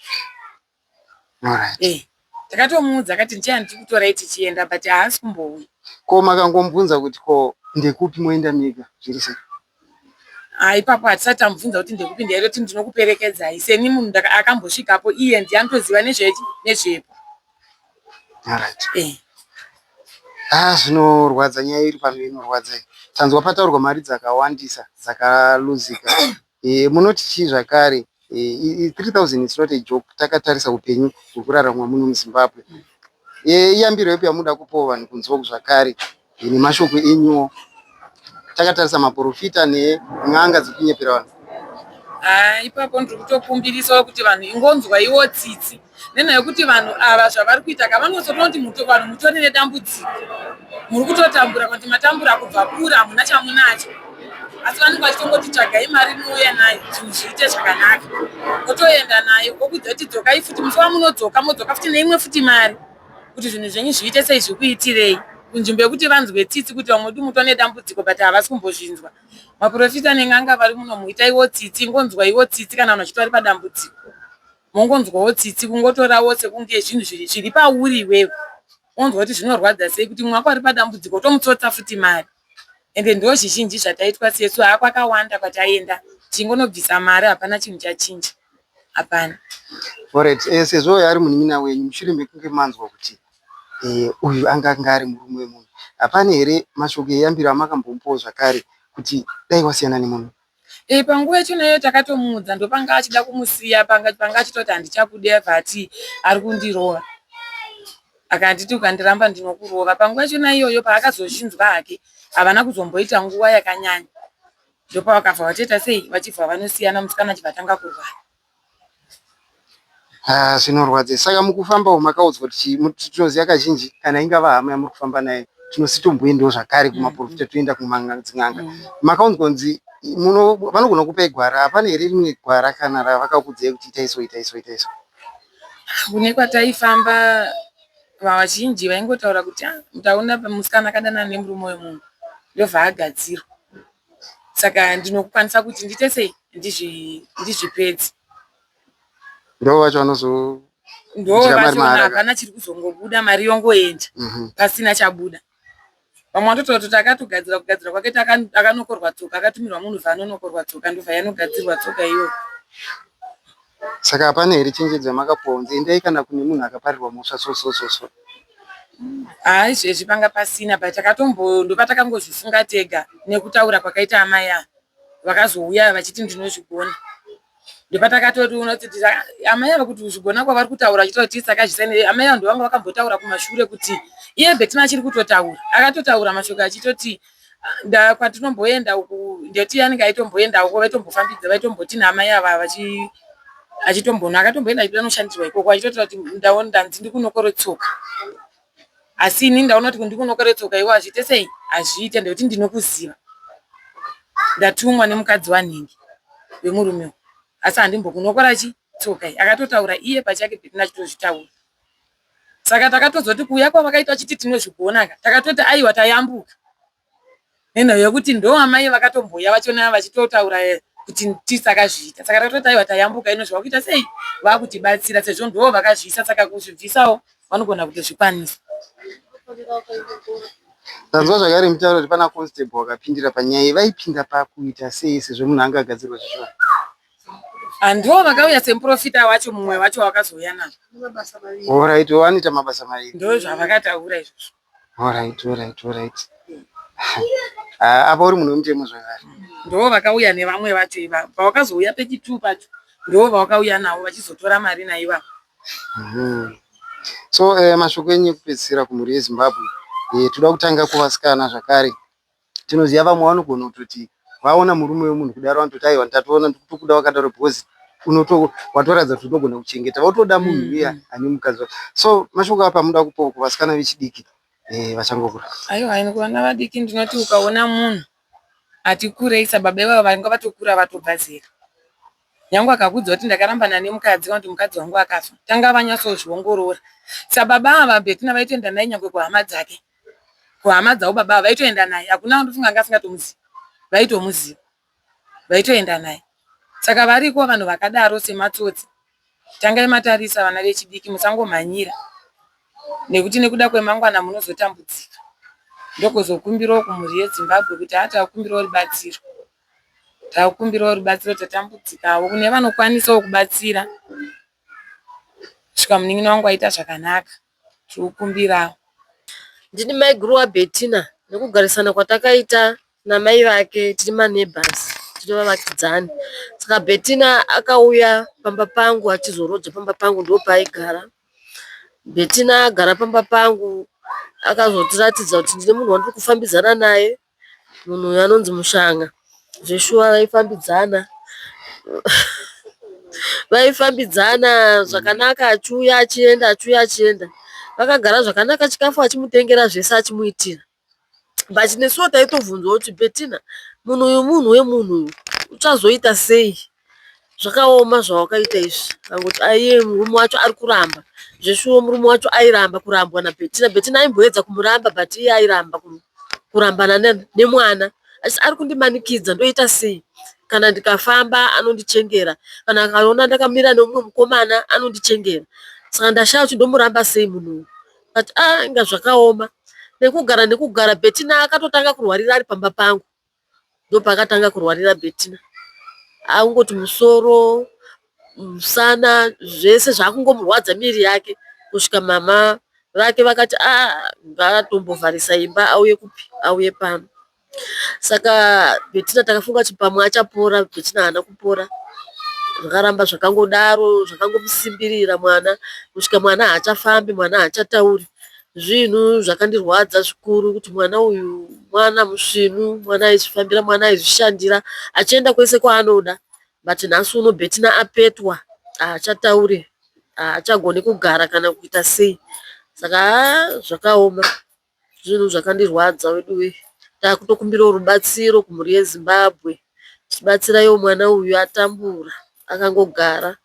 Alright. Takatomuudza akati ndichauya ndichikutorai tichienda but haasi kumbouya. Ko makangomubvunza kuti ko ndekupi moenda mega zviri sei? Ah, ipapo hatisati tamubvunza kuti ndekupi ndaitoti ndinokuperekedzai seni munhu akambosvikapo iye ndiye anotoziva nezvechi nezvepo. Alright. Ah, zvinorwadza nyaya iri pano inorwadza iyi. Tanzwa pataurwa mari dzakawandisa dzakaluzika. Munoti chii zvakare? 3000 is not a joke takatarisa upenyu huri kuraramwa muno muZimbabwe. Iyambiro ipi yamunoda kupawo vanhu kunze uku zvakare nemashoko enyuwo takatarisa maporofita nen'anga dziri kunyepera vanhu? Haa ipapo ndiri kutokumbirisawo kuti vanhu ingonzwaiwo tsitsi Nenhau yekuti vanhu ava zvavari kuita ka vanotsotoona kuti vanhu mutori nedambudziko muri kutotambura kuti matambura kubva kure hamuna chamunacho asi vanenge vachitongoti tsvagai mari muuye nayo zvinhu zviite zvakanaka otoenda nayo okudza kuti dzokai futi musi wamunodzoka modzoka futi neimwe futi mari kuti zvinhu zvenyu zviite sei zvikuitirei kunzvimbo yekuti vanzwe tsitsi kuti vamwe vedu mutone dambudziko but havasi kumbozvinzwa maprofita nen'anga vari muno muitaiwo tsitsi ngonzwaiwo tsitsi kana vanhu vachiti vari padambudziko Mongonzwawo tsitsi kungotorawo sekunge zvinhu zviri pauri iwewe wonzwa kuti zvinorwadza sei kuti mumwe wako ari padambudziko wotomutsotsa futi mari ende ndo zvizhinji zvataitwa sesu haa kwakawanda kwataienda tichingonobvisa mari hapana chinhu chachinja hapana. Alright, sezvo uyu ari munin'ina wenyu mushure mekunge manzwa kuti uyu anga anga ari murume wemunhu hapana here mashoko eyambiro amakambomupawo zvakare kuti dai wasiyana nemunhu? Eh, panguva yachona iyoyo takatomuudza ndopanga achida kumusiya panga panga achitoti handichakude abva ati ari kundirova akanditi ukandiramba ndinokurova panguva yachona iyoyo paakazozvinzwa hake havana kuzomboita nguva yakanyanya ndopavakabva vatoita sei vachibva vanosiyana musikana achibva atanga kurwara. Ah, zvinorwadza. Saka mukufamba umu makaudzwa kuti chii? Tinoziva kazhinji kana ingava hama yamuri kufamba nayo tinositomboendawo zvakare kumaprofita toenda kumadzin'anga. Makaudzwa kunzi muno vanogona kukupai gwara, hapana here rimwe gwara kana ravakakuudzai kuti itai so itai so itai so? Kune kwataifamba vazhinji vaingotaura kuti ah, ndaona musikana akadanana nemurume wemunhu ndobva agadzirwa. Saka ndinokwanisa kuti ndiite sei ndizvipedze. Ndo vacho vanozo ndo vacho hapana chiri kuzongobuda mari yongoenda pasina chabuda. Vamwe vanototaura kuti akatogadzira kugadzira kwake akanokorwa tsoka akatumirwa munhu bva anonokorwa tsoka ndobva yanogadzirwa tsoka iyoyo. Saka hapana here chenjedzo yamakapuwa kunzi endai kana kune munhu akaparirwa mhosva so so so so? Haa izvezvi panga pasina but takatombo ndopatakangozvifunga tega nekutaura kwakaita amai ava vakazouya vachiti ndinozvigona. Ndopatakatoona kuti amai ava kuti kuzvigona kwavari kutaura vachitaura kuti takazvisa amai ava ndovanga vakambotaura kumashure kuti iye Betina achiri kutotaura akatotaura mashoko achitoti kwatinomboenda uku ndeti anenge aitomboenda uko vaitombofambidza vaitomboti naamai ava vachi achitombona akatomboenda achida noshandirwa ikoko achitotaura kuti ndaona ndanzi ndikunokore tsoka asi ini ndaona kuti ndikunokore tsoka iwo hazviite sei hazviite ndekuti ndinokuziva ndatumwa nemukadzi wanhingi wemurume asi handimbokunokora chi tsoka iyi akatotaura iye pachake Betina achitozvitaura Saka takatozoti kuuya kwavakaita vachiti tinozvigona ka takatoti aiwa tayambuka nenhau yekuti ndo amai vakatombouya vachona vachitotaura kuti tisakazviita saka takatoti aiwa tayambuka ino zvavakuita sei vakutibatsira sezvo ndo vakazviisa saka kuzvibvisawo vanogona kutozvikwanisa. Tanzwa zvakare mutauro kuti pana constable vakapindira panyaya iyi vaipinda pakuita sei sezvo munhu anga agadzirwa zvishuwa. Handiwo vakauya semuprofita wacho mumwe wacho wakazouya navo. Alright, vanoita mabasa mairi. Ndozvavakataura izvozvo. Alright, alright, alright. Ah, apa uri munhu wemutemo zvakare. Ndo vakauya nevamwe vacho ivavo. Pavakazouya pechitu pacho ndo vavakauya navo vachizotora mari naivavo. So eh, mashoko enyu ekupedzisira kumhuri yeZimbabwe eh, toda kutanga kuvasikana zvakare. Tinoziva vamwe vanogona kutoti vaona murume wemunhu kudaro vanototi aiwa ndatoona ndikutokuda wakadaro because unoto watoratidza kuti unogona kuchengeta votoda munhu uya ane mukadzi wake. So mashoko apa munoda kupawo kuvasikana vechidiki eh, vachangokura. Aiwa ini kuvana vadiki ndinoti ukaona munhu ati kurei sababa ivava vanga vatokura vatobva zera. Nyangwe akakuudza kuti ndakarambana nemukadzi kana kuti mukadzi wangu akafa tanga vanyatsozviongorora. Sababa ava Betina vaitoenda naye nyangwe kuhama dzake. Kuhama dzavo baba ava vaitoenda naye hakuna ndofunga anga asingatomuzivi vaitomuziva vaitoenda naye. Saka variko vanhu vakadaro sematsotsi. Tangai matarisa vana vechidiki musangomhanyira nekuti nekuda kwemangwana munozotambudzika. Ndokuzokumbirawo kumhuri yeZimbabwe kuti haa takumbirawo rubatsiro. Takumbirawo rubatsiro tatambudzikawo. Kune vanokwanisawo kubatsira kusvika munin'ina wangu aita zvakanaka. Tinokumbirawo. Ndini maiguru waBettina nekugarisana kwatakaita namai vake tiri maneighbours tiri vavakidzani. Saka Bettina akauya pamba pangu achizoroja pamba pangu ndopaaigara. Bettina agara pamba pangu akazotiratidza kuti ndine munhu wandiri kufambidzana naye. Munhu uyu anonzi Mushanga. Zveshuwa vaifambidzana. Vaifambidzana zvakanaka achiuya achienda achiuya achienda. Vakagara zvakanaka chikafu achimutengera zvese achimuitira. But nesuwo taitobvunzwa kuti Bettina munhu uyu munhu wemunhu uyu uchazoita sei? Zvakaoma zvawakaita izvi. Akangoti aiye murume wacho ari kuramba. Zveshuwa murume wacho airamba kurambwa naBettina. Bettina aimboedza kumuramba but iye airamba kurambana nemwana. Achiti ari kundimanikidza ndoita sei? Kana ndikafamba anondichengera. Kana akaona ndakamira neumwe mukomana anondichengera. Saka ndashaya kuti ndomuramba sei munhu uyu. But ah inga zvakaoma. Nekugara nekugara Bettina akatotanga kurwarira ari pamba pangu. Ndopakatanga kurwarira Bettina. Akungoti musoro, musana zvese zvakungomurwadza miri yake kusvika mama vake vakati aah ngaatombovharisa imba auye kupi auye pano. Saka Bettina takafunga kuti pamwe achapora Bettina haana kupora. Zvakaramba zvakangodaro zvakangomusimbirira mwana kusvika mwana haachafambi mwana haachatauri. Zvinhu zvakandirwadza zvikuru kuti mwana uyu mwana musvinu, mwana aizvifambira, mwana aizvishandira achienda kwese kwaanoda. But nhasi uno Bettina apetwa haachatauri, haachagoni kugara kana kuita sei. Saka haa zvakaoma, zvinhu zvakandirwadza veduwe. Takutokumbirawo rubatsiro kumhuri yeZimbabwe. Tibatsiraiwo mwana uyu atambura akangogara.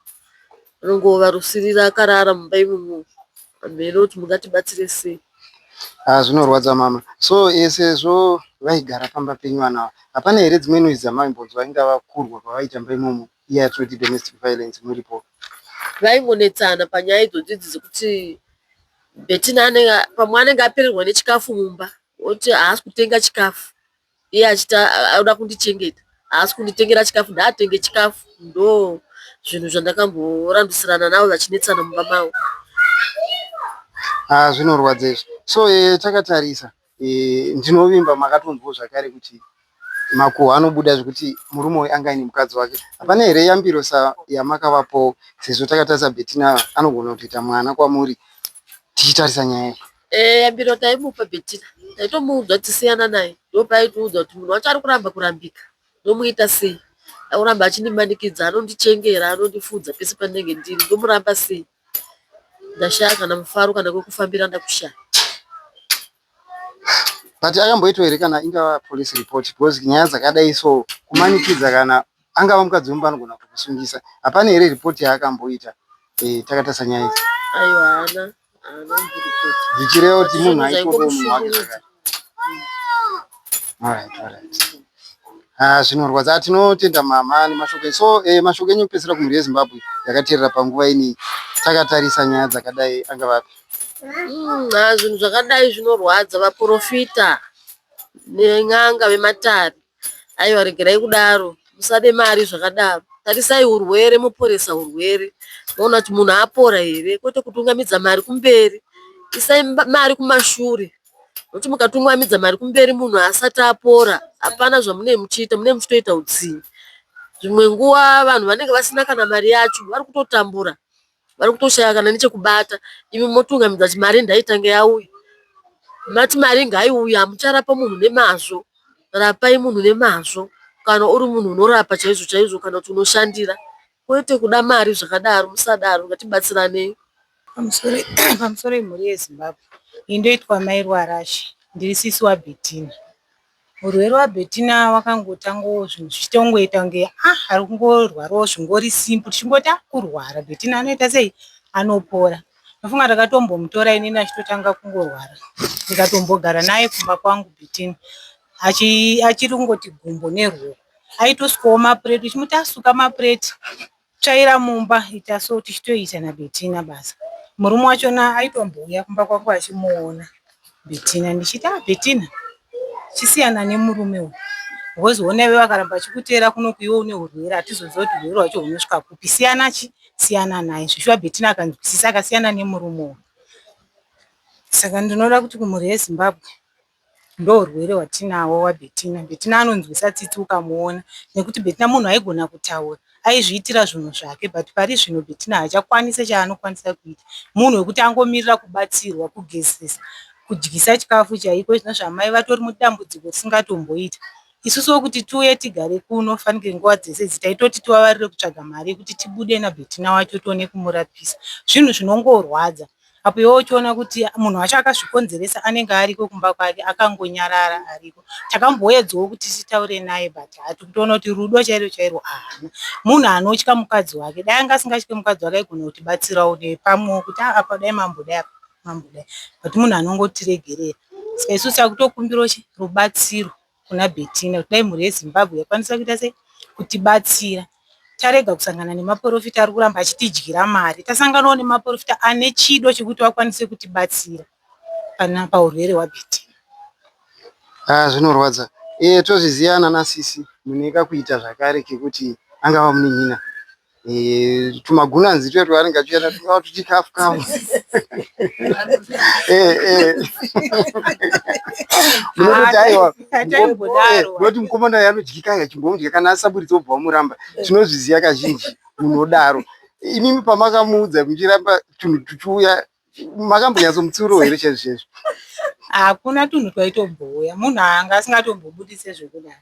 Anongova rusirira akarara mumba imomo. Hameno kuti mungatibatsire sei. Ah, zvinorwadza mama. So eh, sezvo vaigara pamba penyu vana ava, hapana here dzimwe noise dzamaimbonzwa ingava kurwa kwavaita mumba imomo iya yatinoti domestic violence muripo? Vaingonetsana panyaya idzodzi idzi dzekuti Bettina anenge pamwe anenge apererwa nechikafu mumba oti haasi kutenga chikafu. iye achiti anoda kundichengeta haasi kunditengera chikafu ngaatenge chikafu ndo zvinhu zvandakamborambisirana navo vachinetsana mumba mavo. Ah, zvinorwadza izvi. So takatarisa ndinovimba makatonzwawo zvakare kuti makuhwa anobuda zvekuti murume uyu anga aine mukadzi wake. Hapana here yambiro yamakavapawo sezvo takatarisa Bettina anogona kutoita mwana kwamuri tichitarisa nyaya iyi? Yambiro taimupa Bettina, taitomuudza kuti siyana naye. Ndopaaitiudza kuti munhu wacho ari kuramba kurambika, ndomuita sei? Ari kuramba achindimanikidza, anondichengera, anondifudza pese pandinenge ndiri, ndomuramba sei? Ndashaya kana mufaro kana kwekufambira ndakushaya. But akamboitwa here kana ingava police report because nyaya dzakadai so kumanikidza kana angava mukadzi wemumba anogona kutokusungisa. Hapana here report yaakamboita takatarisa nyaya idzi? Aiwa, haana kumboripota. Zvichireva kuti munhu aitodawo munhu wake Zvaingomushungurudza. zvakare. Alright. Ah, zvinorwadza. Tinotenda mama nemashoko. So mashoko enyu ekupedzisira kumhuri yeZimbabwe yakateerera panguva ini takatarisa nyaya dzakadai angava api? Zvinhu zvakadai zvinorwadza. Vaprofita nen'anga vematare, aiwa regerai kudaro, musade mari zvakadaro. Tarisai urwere moporesa urwere, moona kuti munhu apora here kwete kutungamidza mari kumberi. Isai mari kumashure nokuti mukatungamidza mari kumberi munhu asati apora hapana zvamunenge muchiita, munenge muchitoita utsinye. Dzimwe nguva vanhu vanenge vasina kana mari yacho vari kutotambura, vari kutoshaya kana nechekubata. Imi motungamidza kuti mari ngaitange yauya. Mati mari ngaiuye, hamucharapa munhu nemazvo. Rapai munhu nemazvo kana uri munhu unorapa chaizvo chaizvo kana kuti unoshandira. Kwete kuda mari zvakadaro, musadaro ngatibatsiranei. Pamusoro yemhuri yeZimbabwe, ini ndoitwa Mai Ruarashe, ndiri sisi waBettina. Urwere hwaBettina wakangotangawo zvinhu zvichitongoita kunge ari kungorwarawo zvingori simple tichingoti kurwara Bettina anoita sei anopora. Ndofunga ndakatombomutora inini achitotanga kungorwara ndikatombogara naye kumba kwangu Bettina achiri kungoti gumbo neruoko. Aitosukawo mapureti uchimuti asuka mapureti tsvaira mumba ita so tichitoita naBettina basa. Murume wachona aitombouya kumba kwangu achimuona Bettina ndichiti Bettina chisiyana nemurume uyu because hona iwe akaramba achikuteera kunoku iwe une urwere hatizozivi kuti urwere hwacho hunosvika kupi siyana chi siyana naye. Zveshuwa Bettina akanzwisisa akasiyana nemurume uyu. Saka ndinoda kuti kumhuri yeZimbabwe ndourwere hwatinahwo hwaBettina. Bettina anonzwisa tsitsi ukamuona nekuti Bettina munhu aigona kutaura aizviitira zvinhu zvake but pari zvino Bettina haachakwanisi chaanokwanisa kuita. Munhu wekuti angomirira kubatsirwa kugezesa, kudyisa chikafu chaiko izvona zvamai vatori mudambudziko risingatomboiti. Isusuwo kuti tiuye tigare kuno fanike nguva dzese idzi taitoti tivavarire kutsvaga mari yekuti tibude naBettina wacho tione kumurapisa. Zvinhu zvinongorwadza apo iwe uchiona kuti munhu wacho akazvikonzeresa anenge ariko kumba kwake akangonyarara ariko. Takamboedzawo kuti titaure naye but hatikutoona kuti rudo chairwo chairwo haana. Munhu anotya mukadzi wake dai anga asingatyi mukadzi wake aigona kutibatsirawo nepamwewo kuti apa dai mambodai apa mambodai but munhu anongotiregerera. Saka isusu takutokumbirawo rubatsiro kuna Bettina kuti dai mhuri yeZimbabwe yakwanisa kuita sei kutibatsira. Tarega kusangana nemaprofita ari kuramba achitidyira mari. Tasanganawo nemaprofita ane chido chekuti vakwanise kutibatsira paurwere hwaBettina. Zvinorwadza. Tozviziva nana sisi mune kakuita zvakare kekuti angava munin'ina. Tumagunanzi tuya twaanenge achiita tungava tuchikafu kafu. Munototi aiwa Hataimbodaro. munoti mukomana uyu anodyika achimbomudya kana asaburitsa obva wamuramba. Tinozviziva kazhinji munodaro. Imimi pamakamuudza muchiramba tunhu tuchiuya makambonyatsomutsiurawo here chaizvo chaizvo? Hakuna tunhu twaitombouya. Munhu anga asingatombobudise zvekudaro.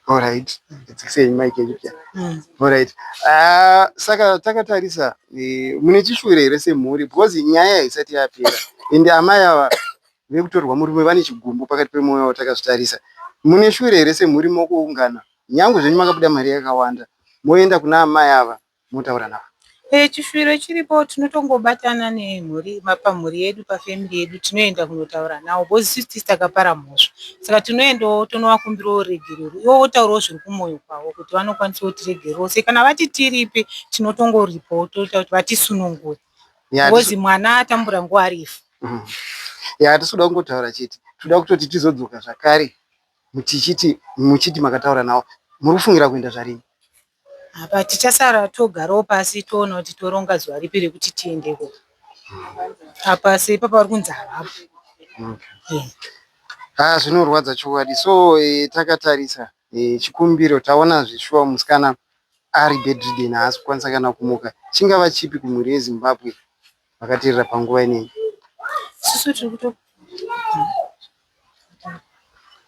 Alright. Dzikisei mic yenyu pia. Alright. Saka takatarisa mune chishuwiro here semhuri because nyaya haisati yapera ende amai ava vekutorwa murume vane chigumbu pakati pemwoyo wavo takazvitarisa. Mune shuwiro here semhuri mokuungana nyangwe zvenyu makabuda mari yakawanda moenda kuna amai ava motaura navo? Chishuwiro chiripo tinotongobatana nemhuri pamhuri yedu pafamily yedu tinoenda kunotaura navo because isusu tisu takapara mhosva. Saka tinoendawo tonovakumbirawo ruregerero ivo votaurawo zviri kumwoyo kwavo kuti vanokwanisa kutiregererawo sei. Kana vati tiripe tinotongoripawo toita kuti vatisunungure because mwana atambura nguva refu. Ya hatisi kuda kungotaura chete, toda kutoti tizodzoka zvakare tichiti muchiti makataura navo. Muri kufungira kuenda zvarini? Apa tichasara togarawo pasi toona kuti toronga zuva ripi rekuti tiendeko. Apa seipapa vari kunzi havapo. Okay. Yeah. Ah, zvinorwadza chokwadi. So eh, takatarisa eh, chikumbiro taona zvishuwa musikana ari bedridden haasi kukwanisa kana kumuka. Chingava chipi kumhuri yeZimbabwe vakateerera panguva ineyi? Isusu tiri kuto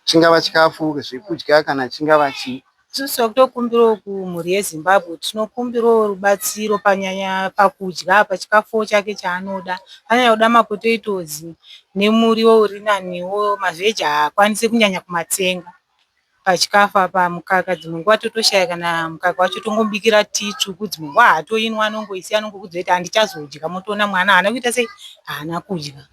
Chingava chikafu zvekudya kana chingava chii? Isusu takutokumbirawo kumhuri yeZimbabwe tinokumbirawo rubatsiro panyanya pakudya apa chikafuwo chake chaanoda. Anyanya kuda mapotatoes nemuriwo uri naniwo mavheji haakwanisi kunyanya kumatsenga. Pachikafu apa mukaka dzimwe nguva totoshaya kana mukaka wacho tongomubikira tii tsvuku dzimwe nguva haatoinwa anongoisiya anongokuudza kuti handichazodya motoona mwana haana kuita sei haana kudya.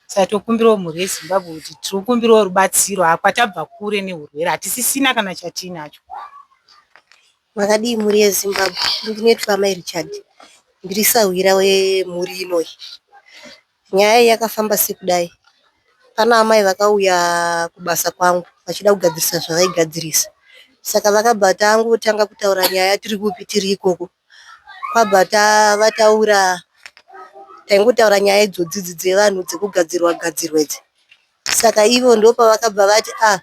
Saka tokumbirawo mhuri yeZimbabwe kuti tiri kukumbirawo rubatsiro apa tabva kure nehurwere hatisisina kana chatiinacho. Makadii mhuri yeZimbabwe? Ndinoitwa Mai Richard. Ndiri sahwira wemhuri inoyi. Nyaya iyi yakafamba sekudai. Pana amai vakauya kubasa kwangu vachida kugadzirisa zvavaigadzirisa. Saka vakabva tangotanga kutaura nyaya tiri kupi tiri ikoko. Kwabva vataura taingotaura nyaya idzodzi idzi dzevanhu dzekugadzirwa gadzirwa idzi. Saka ivo ndopavakabva vati ah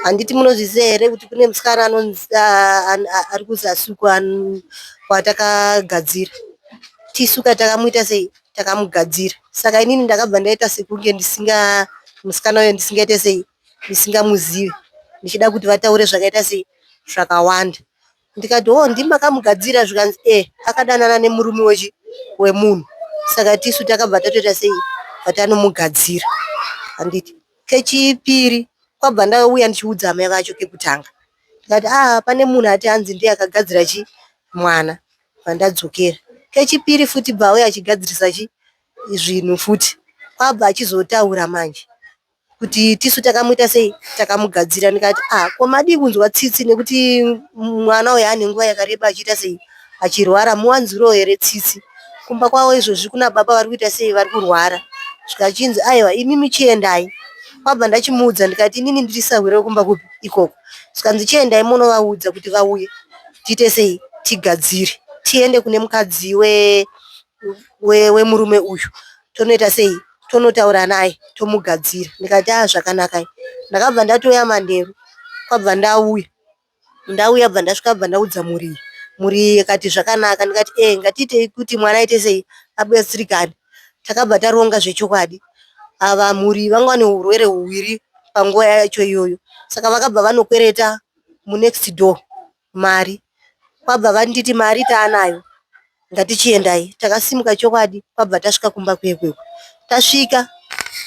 handiti munozviziva here kuti kune musikana anonzi ari kuzasi uko watakagadzira. Tisu ka takamuita sei takamugadzira. Saka inini ndakabva ndaita sekunge ndisinga musikana uyo ndisingaite sei ndisingamuzivi ndichida kuti vataure zvakaita sei zvakawanda. Ndikati hoo ndimi makamugadzira zvikanzi eh akadanana nemurume wechi wemunhu saka tisu takabva tatoita sei bva tanomugadzira handiti. Kechipiri kwabva ndauya ndichiudza amai vacho kekutanga ndikati ah pane munhu ati hanzi ndiye akagadzira chi mwana bva ndadzokera. Kechipiri futi bva auya achigadzirisa chi zvinhu futi kwabva achizotaura manje. kuti tisu takamuita sei takamugadzira ndikati ah ko madii kunzwa tsitsi nekuti mwana uyu ane nguva yakareba achiita sei achirwara muwanzirewo here tsitsi kumba kwavo izvozvi kuna baba vari kuita sei vari kurwara zvikachinzi aiwa imimi chiendai kwabva ndachimuudza ndikati inini ndiri sahwira wekumba kupi ikoko zvikanzi chiendai munovaudza kuti vauye tiite sei tigadzire tiende kune mukadzi we wemurume uyu tonoita sei tonotaura naye tomugadzira ndikati aa zvakanaka ndakabva ndatouya manheru kwabva ndauya ndauya bva ndasvika bva ndaudza mhuri iyi mhuri iyi ikati zvakanaka ndikati ee ngatiitei kuti mwana aite sei abatsirikane takabva taronga zvechokwadi ava mhuri vanga vane urwere huviri panguva yacho iyoyo saka vakabva vanokwereta munext door mari kwabva vanditi mari taanayo ngatichiendai. Takasimuka chokwadi kwabva tasvika kumba kuye kuye. Tasvika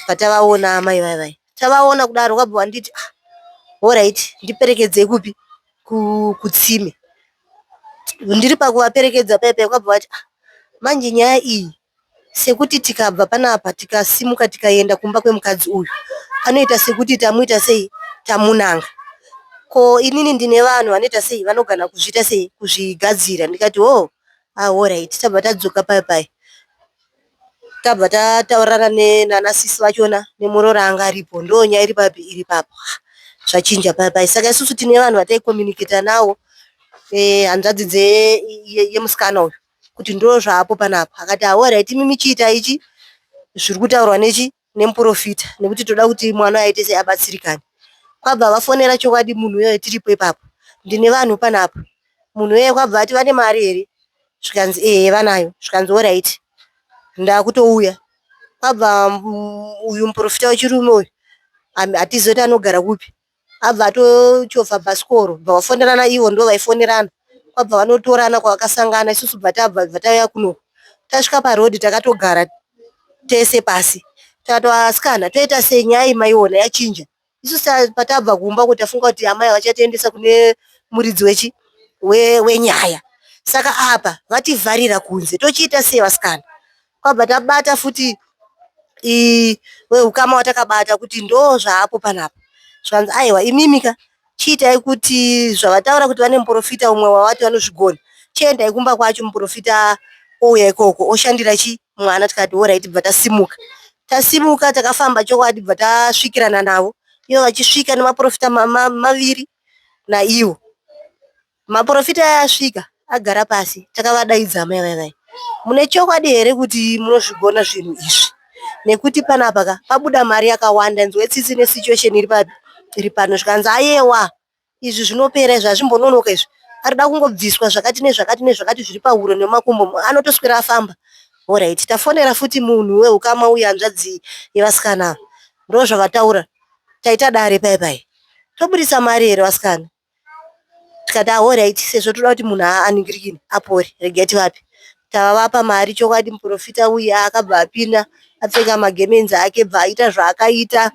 bva tavaona amai vaya vaya. Tavaona kudaro kwabva vanditi ah horaiti ndiperekedzei kupi kutsime. Ndiri pakuvaperekedza paya paya kwabva vati ah manje nyaya iyi sekuti tikabva panapa tikasimuka tikaenda kumba kwemukadzi uyu anoita sekuti tamuita sei tamunanga ko inini ndine vanhu vanoita sei vanogona kuzviita sei kuzvigadzira ndikati hoo ah horaiti tabva tadzoka paya paya tabva tataurirana nana sisi vachona nemuroora anga aripo ndonyaya iri papi iri papo zvachinja paya paya saka isusu tine vanhu vataikommunicata navo eh, hanzvadzi yemusikana uyu kuti ndozvaapo panapa akati horaiti imimi chiitai ichi zviri kutaurwa nechi nemuprofita nekuti toda kuti mwana aite sei abatsirikane kwabva vafonera chokwadi munhu uyoyo tiripo ipapo ndine vanhu panapa munhu uyoyo kwabva ati vane mari here zvikanzi ehe vanayo zvikanzi horaiti ndakutouya kwabva uyu muprofita wechirume uyu hatizivi kuti anogara kupi abva atochovha bhasikoro bva vafonerana ivo ndo vaifonerana kwabva vanotorana kwavakasangana isusu bva tabva bva tauya kuno tasvika parodhi takatogara tese pasi takati asikana toita sei nyaya iyi maiona yachinja isusu patabva kumba kuti tafunga kuti amai vachatiendesa kune muridzi wechi wenyaya saka apa vativharira kunze tochiita sei vasikana kwabva tabata futi weukama watakabata kuti ndo zvaapo panapa zvikanzi aiwa imimi ka chiitai kuti zvavataura kuti vane muprofita umwe wavati vanozvigona chiendai kumba kwacho muprofita ouya ikoko oshandira chi mwana tikati horaiti bva tasimuka tasimuka takafamba chokwadi bva tasvikirana navo ivo vachisvika nemaprofita maviri naivo Maporofita aya asvika agara pasi takavadaidza amai vaya vaya mune chokwadi here kuti munozvigona zvinhu izvi? Nekuti panapa ka pabuda mari yakawanda nzwe tsitsi nesituation iri papi iri pano. Zvikanzi ayewa izvi zvinopera izvi hazvimbononoka izvi. Arikuda kungobviswa zvakati nezvakati nezvakati zviri pahuro nemakumbo anotoswera afamba. Horaiti tafonera futi munhu wehukama uyu hanzvadzi yevasikana ava ndozvavataura taita dare paye paye toburitsa mari here vasikana tikati ahoraiti sezvo toda kuti munhu aningirikini apore regai tivape tavapa mari chokwadi muprofita uyu akabva apinda apfeka magemenzi ake bva aita zvaakaita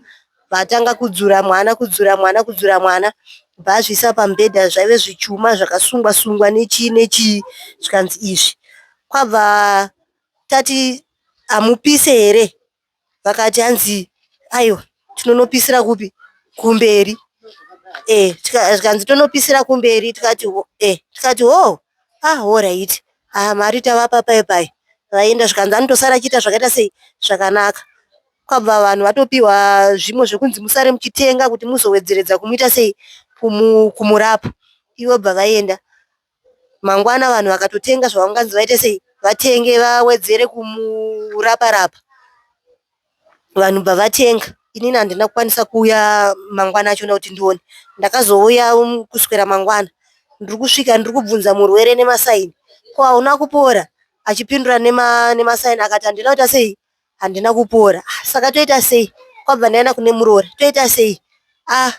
bva atanga kudzura mwana kudzura mwana kudzura mwana bva azviisa pamubhedha zvaive zvichuma zvakasungwa sungwa nechii nechii zvikanzi izvi kwabva tati hamupise here vakati hanzi aiwa tinonopisira kupi kumberi eh zvikanzi tonopisira kumberi tikati eh tikati ho ah horaiti ah mari tavapa pai pai vaenda zvikanzi anotosara achiita zvakaita sei zvakanaka kwabva vanhu vatopiwa zvimwe zvekunzi musare muchitenga kuti muzowedzeredza kumuita sei kumurapa ivo bva vaenda mangwana vanhu vakatotenga zvavanganzi vaite sei vatenge vawedzere kumurapa rapa vanhu bva vatenga inini handina kukwanisa kuuya mangwana achona kuti ndione ndakazouya kuswera mangwana ndiri kusvika ndiri kubvunza murwere nemasaini ko hauna kupora achipindura nemasaini akati handina kuita sei handina kupora saka toita sei kwabva ndaenda kune muroora toita sei ah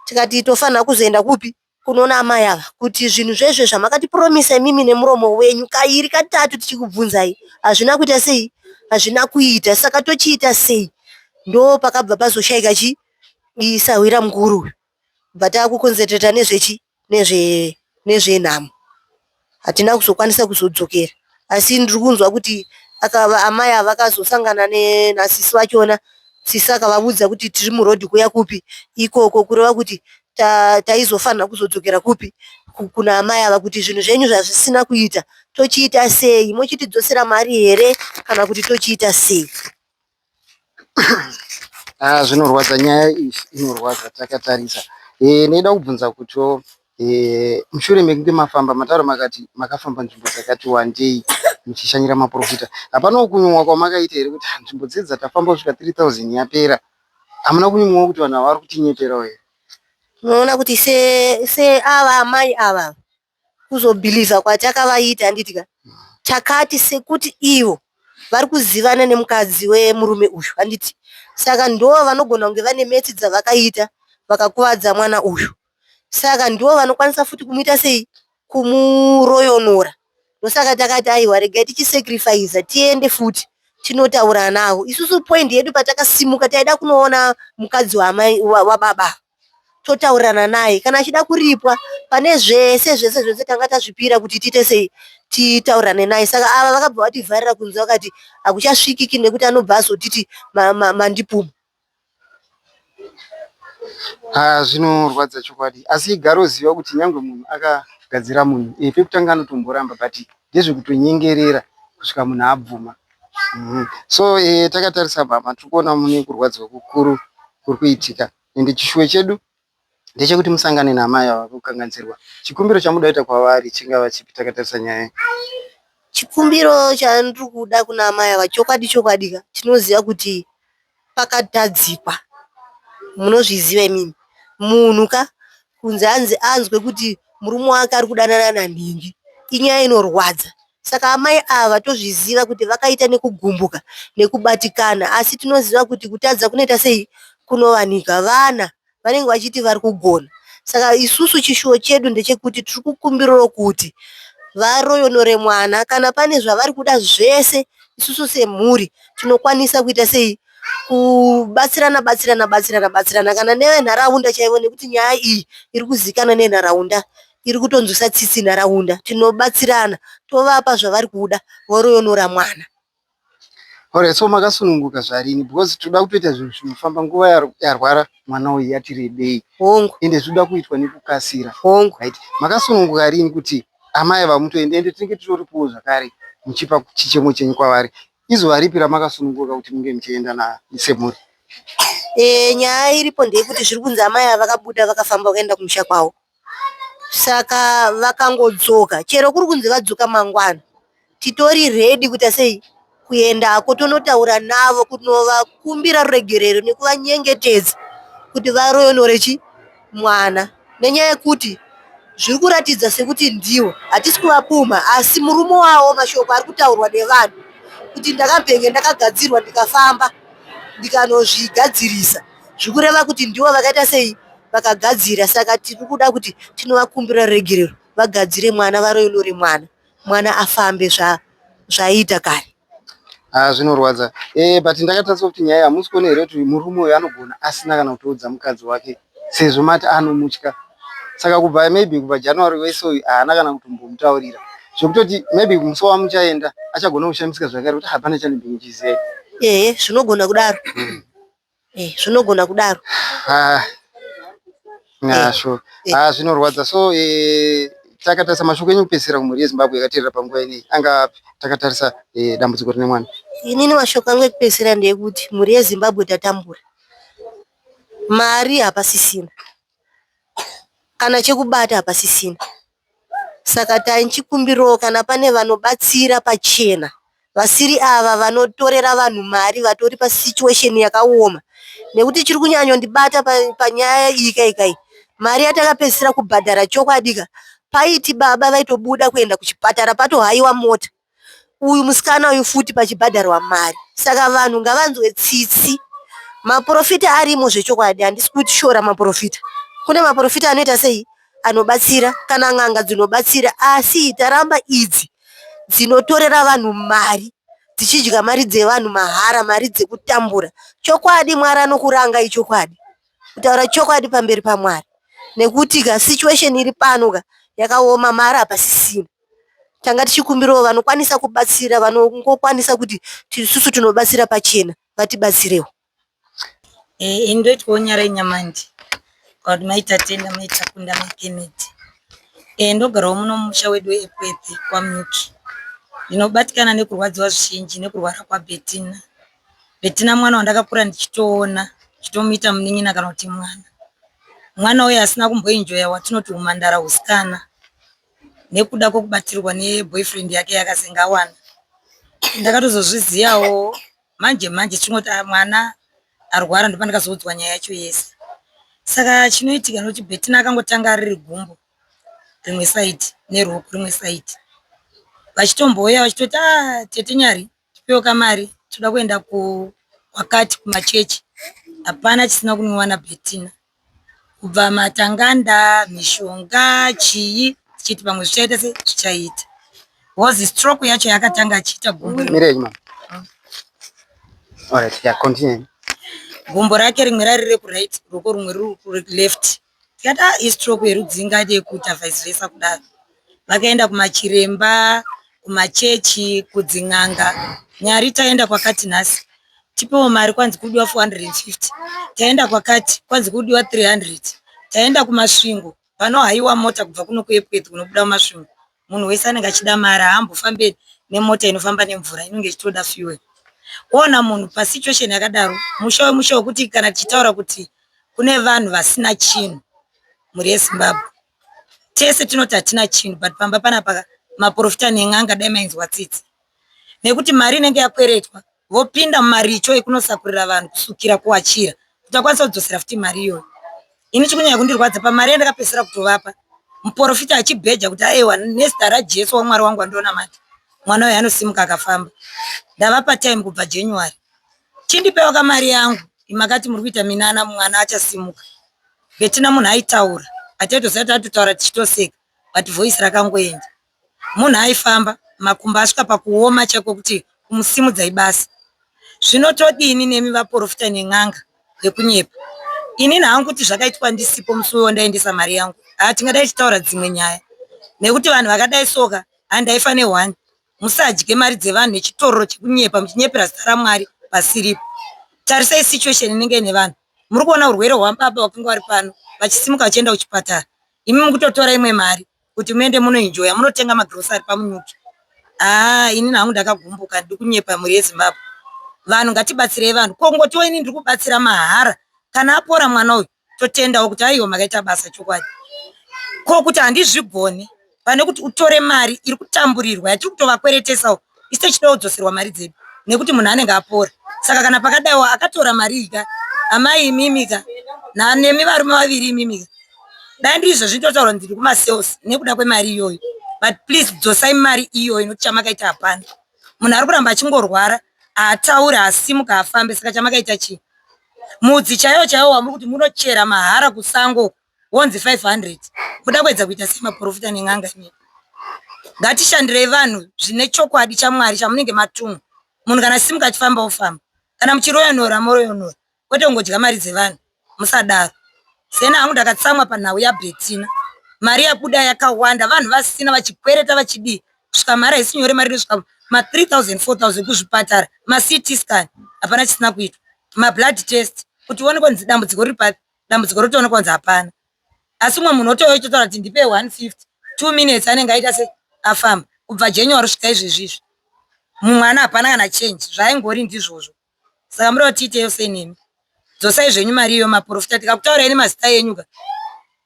tikati tofanira kuzoenda kupi kunoona amai ava kuti zvinhu zvezve zvamakatipromisa imimi nemuromo wenyu kairi katatu tichikubvunzai hazvina kuita sei hazvina kuita saka tochiita sei ndo pakabva pazoshaika chi isahwira mukuru uyu bva takukonzentreta nezvechi nezve nezvenhamo hatina kuzokwanisa kuzodzokera asi ndiri kunzwa kuti akava amai ava vakazosangana nasisi vachona sisi akavaudza kuti tiri murodhi kuya kupi ikoko kureva kuti taizofanira kuzodzokera kupi kuna amai ava kuti zvinhu zvenyu zvazvisina kuita tochiita sei mochitidzosera mari here kana kuti tochiita sei Ah, zvinorwadza nyaya iyi inorwadza takatarisa. Eh, ndaida kubvunza kutiwo eh, mushure mekunge mafamba mataura makati makafamba nzvimbo dzakati wandei muchishanyira maprofita. Hapanawo kunyumwa kwamakaita here kuti "Ah, nzvimbo dzedzi dzatafamba kusvika 3000 yapera. Hamuna kunyumwawo kuti vanhu ava vari kutinyeperawo here? Unoona kuti se se ava amai ava kuzobhilivha kwatakavaita handiti ka takati sekuti ivo vari kuzivana nemukadzi wemurume uyu handiti saka ndo vanogona kunge vane metsi dzavakaita vakakuvadza mwana uyu saka ndo vanokwanisa futi kumuita sei kumuroyonora ndosaka takati aiwa regai tichisacrifice tiende futi tinotaura navo isusu point yedu patakasimuka taida kunoona mukadzi wamai wababa totaurirana naye kana achida kuripwa pane zvese zvese zvese tanga tazvipira kuti tiite sei titaurirane naye saka ava vakabva vativharira kunze vakati hakuchasvikiki nekuti anobva azotiti mandipuma Ah, zvinorwadza chokwadi asi garoziva kuti nyangwe munhu akagadzira munhu eh, pekutanga anotomboramba but ndezvekutonyengerera kusvika munhu abvuma mm -hmm. So eh, takatarisa mama tiri kuona mune kurwadziwa kukuru kuri kuitika ende chishuwo chedu ndechekuti musangane naamai ava vekukanganisirwa. Chikumbiro chamuda kuita kwavari chingava chipi takatarisa nyaya iyi? Chikumbiro chandiri kuda kuna amai ava chokwadi chokwadi ka tinoziva kuti pakatadzikwa munozviziva imimi munhu ka kunzi anzi anzwe kuti murume wake ari kudanana nanhingi inyaya inorwadza saka amai ava tozviziva kuti vakaita nekugumbuka nekubatikana asi tinoziva kuti kutadza kunoita sei kunovanika vana vanenge vachiti vari kugona saka isusu chishuwo chedu ndechekuti tiri kukumbirawo kuti varoyonore mwana kana pane zvavari kuda zvese isusu semhuri tinokwanisa kuita sei kubatsirana batsirana batsirana batsirana kana nevenharaunda chaivo nekuti nyaya iyi iri kuzikanwa nenharaunda iri kutonzwisa tsitsi nharaunda tinobatsirana tovapa zvavari kuda voroyonora mwana. Alright, so makasununguka zvarini because toda kutoita zvinhu zvinofamba nguva yarwara mwana uyu yati rebei. Hongu. Ende zvinoda kuitwa nekukasira. Hongu. Right. Makasununguka rini kuti amai vamutoende ende tinenge titoripowo zvakare muchipa chichemo chenyu kwavari. Izuva ripi ramakasununguka kuti munge muchienda na semhuri? E, nyaya iripo ndeyekuti zviri kunzi amai ava vakabuda vakafamba vakaenda kumusha kwavo saka vakangodzoka chero kuri kunzi vadzoka mangwana titori ready kuita sei kuendako tonotaura navo kunovakumbira ruregerero nekuvanyengetedza kuti varoyonore chi mwana nenyaya yekuti zviri kuratidza sekuti ndiwo hatisi kuvapumha asi murume wavo mashoko ari kutaurwa nevanhu kuti ndakambenge ndakagadzirwa ndikafamba ndikanozvigadzirisa zvikureva kuti ndivo vakaita sei vakagadzira saka tiri kuda kuti tinovakumbira ruregerero vagadzire mwana varoyonore mwana mwana afambe zvaiita kare. Ah, zvinorwadza eh, but ndakatarisa kuti nyaya hamusi kuona here kuti murume uyu anogona asina kana kutoudza mukadzi wake sezvo mati anomutya saka kubva maybe kubva January wese uyu haana kana kutombomutaurira zvekutoti maybe musi wamuchaenda achagona kushamisika zvakare kuti hapana chanenge chiziva. Ehe, zvinogona kudaro. Eh, zvinogona kudaro. Ah, yeah, sure. Ah, zvinorwadza so eh, takatarisa mashoko enyu kupedzisira kumhuri yeZimbabwe yakateerera panguva ineyi anga takatarisa eh, dambudziko rine mwana. Inini mashoko angu ekupedzisira ndeyekuti mhuri yeZimbabwe tatambura, mari hapasisina, kana chekubata hapasisina. Saka taichikumbirawo kana pane vanobatsira pachena vasiri ava vanotorera vanhu mari vatori pasituation yakaoma nekuti chiri kunyanyondibata panyaya iyi kai kai mari yatakapedzisira kubhadhara chokwadi ka paiti baba vaitobuda kuenda kuchipatara patohaiwa mota uyu musikana uyu futi pachibhadharwa mari saka vanhu ngavanzwe tsitsi maprofita arimo zvechokwadi handisi kushora maprofita kune maprofita anoita sei anobatsira kana n'anga dzinobatsira asi taramba idzi dzinotorera vanhu mari dzichidya mari dzevanhu mahara mari dzekutambura chokwadi mwari anokuranga ichokwadi kutaura chokwadi pamberi pamwari nekuti ka situation iri pano ka yakaoma mari hapasisina tanga tichikumbirawo vanokwanisa kubatsira vanongokwanisa kuti isusu tinobatsira pachena vatibatsirewo. Ini ndoitwawo Nyarai Nyamandi kana kuti Mai Tatenda Mai Takunda Mai Kennedy. Ndogarawo muno mumusha wedu weEpworth kwaMuki. Ndinobatikana nekurwadziwa zvizhinji nekurwara kwaBettina. Bettina mwana wandakakura ndichitoona ndichitomuita munin'ina kana kuti mwana. Mwana uyu asina kumboenjoya watinoti humhandara husikana nekuda kwekubatirwa neboyfriend yake yaakazenge awana. Ndakatozozviziyawo manje manje tichingoti ah, mwana arwara ndopandakazoudzwa nyaya yacho yese. Saka chinoitika ndekuti Bettina akangotanga riri gumbo rimwe side neruoko rimwe side. Vachitombouya vachitoti ah, tete Nyari tipewo kamari toda kuenda kwakati kumachechi. Hapana chisina kunwiwa naBettina. Kubva matanganda, mishonga, chii tichiti pamwe zvichaita se zvichaita. Because stroke yacho yakatanga achiita gumbo. Mirei mama. Alright, yeah, continue. Gumbo rake rimwe rari rekuright, ruoko rumwe ruri kuleft. Tikati ah, istroke yerudzi ingade kuita vice versa kudaro. Vakaenda kumachiremba, kumachechi, kudzin'anga. Nyari taenda kwakati nhasi. Tipewo mari kwanzi kudiwa 450. Taenda kwakati kwanzi kudiwa 300. Taenda kuMasvingo panohaiwa mota kubva kuno kuEpworth kunobuda muMasvingo. Munhu wese anenge achida mari haambofambe nemota inofamba nemvura inenge ichitoda fuel. Woona munhu pasituation yakadaro musha wemusha wekuti kana tichitaura kuti kune vanhu vasina chinhu mhuri yeZimbabwe tese tinoti hatina chinhu but pamba panapa maprofita nen'anga dai mainzwa tsitsi nekuti mari inenge yakweretwa vopinda mumaricho ekunosakurira vanhu kusukira kuwachira kuti akwanise kudzosera futi mari iyoyo ini chikunyanya kundirwadza pamari yandakapedzisira kutovapa muprofita achibheja kuti aiwa nezita raJesu wamwari wangu wandonamata mwana uyu anosimuka akafamba ndavapa time kubva January chindipewo kamari yangu makati muri kuita minana mwana achasimuka Betina munhu aitaura ataitoziva kuti atotaura tichitoseka but voice rakangoenda munhu aifamba makumbo asvika pakuoma chaiko kuti kumusimudza ibasa zvino todini nemi vaprofita nen'anga vekunyepa inini hangu kuti zvakaitwa ndisipo musi uyo ndaendesa mari yangu haa tingadai tichitaura dzimwe nyaya nekuti vanhu vakadai soka handaifa nehwani musadye mari dzevanhu nechitororo chekunyepa muchinyepera zita ramwari pasiripo tarisai situation inenge ine vanhu muri kuona urwere hwababa vakanga vari pano vachisimuka vachienda kuchipatara imi mukutotora imwe mari kuti muende munoenjoya munotenga magrosari pamunyuki haa inini hangu ndakagumbuka ndiri kunyepa mhuri yeZimbabwe vanhu ngatibatsirei vanhu kongotiwo ini ndiri kubatsira mahara kana apora mwana uyu totendawo kuti aiwa makaita basa chokwadi ko kuti handizvigoni pane kuti utore mari iri kutamburirwa yatiri kutovakweretesawo isu tichida kudzoserwa mari dzedu. nekuti munhu anenge apora. Saka kana pakadaiwo akatora mari iyi ka amai imimi ka nemi varume vaviri imimi ka dai ndiri izvozvi ndotaura kuti ndiri kumasales nekuda kwemari iyoyo but please dzosai mari iyoyo nokuti chamakaita hapana. Munhu ari kuramba achingorwara haatauri hasimuka hafambe saka chamakaita chii? Mudzi chaiwo chaiwo wamuri kuti munochera mahara kusango uko wonzi 500 kuda kuedza kuita sei maprofita nen'anga imimi ngatishandirei vanhu zvine chokwadi chamwari chamunenge matumwa munhu kana simuka achifamba ofamba kana muchiroyonora moroyonora kwete kungodya mari dzevanhu musadaro sena hangu ndakatsamwa panhau yabetina mari yabuda yakawanda vanhu vasina vachikwereta vachidii kusvika mari haisi nyore mari inosvika ma 3000 4000 kuzvipatara maCT scan hapana chisina kuitwa mablood test kuti uonekwe kunzi dambudziko riri papi dambudziko rotoonekwa kunzi hapana asi umwe munhu otouya uchitotaura kuti ndipe 150 2 minutes anenge aita se afamba kubva January kusvika izvezvi izvi mumwana hapana kana change zvaaingori ndizvozvo saka muda kuti tiiteyo sei nemi dzosai zvenyu mari iyo maprofita tikakutaurai nemazita enyu ka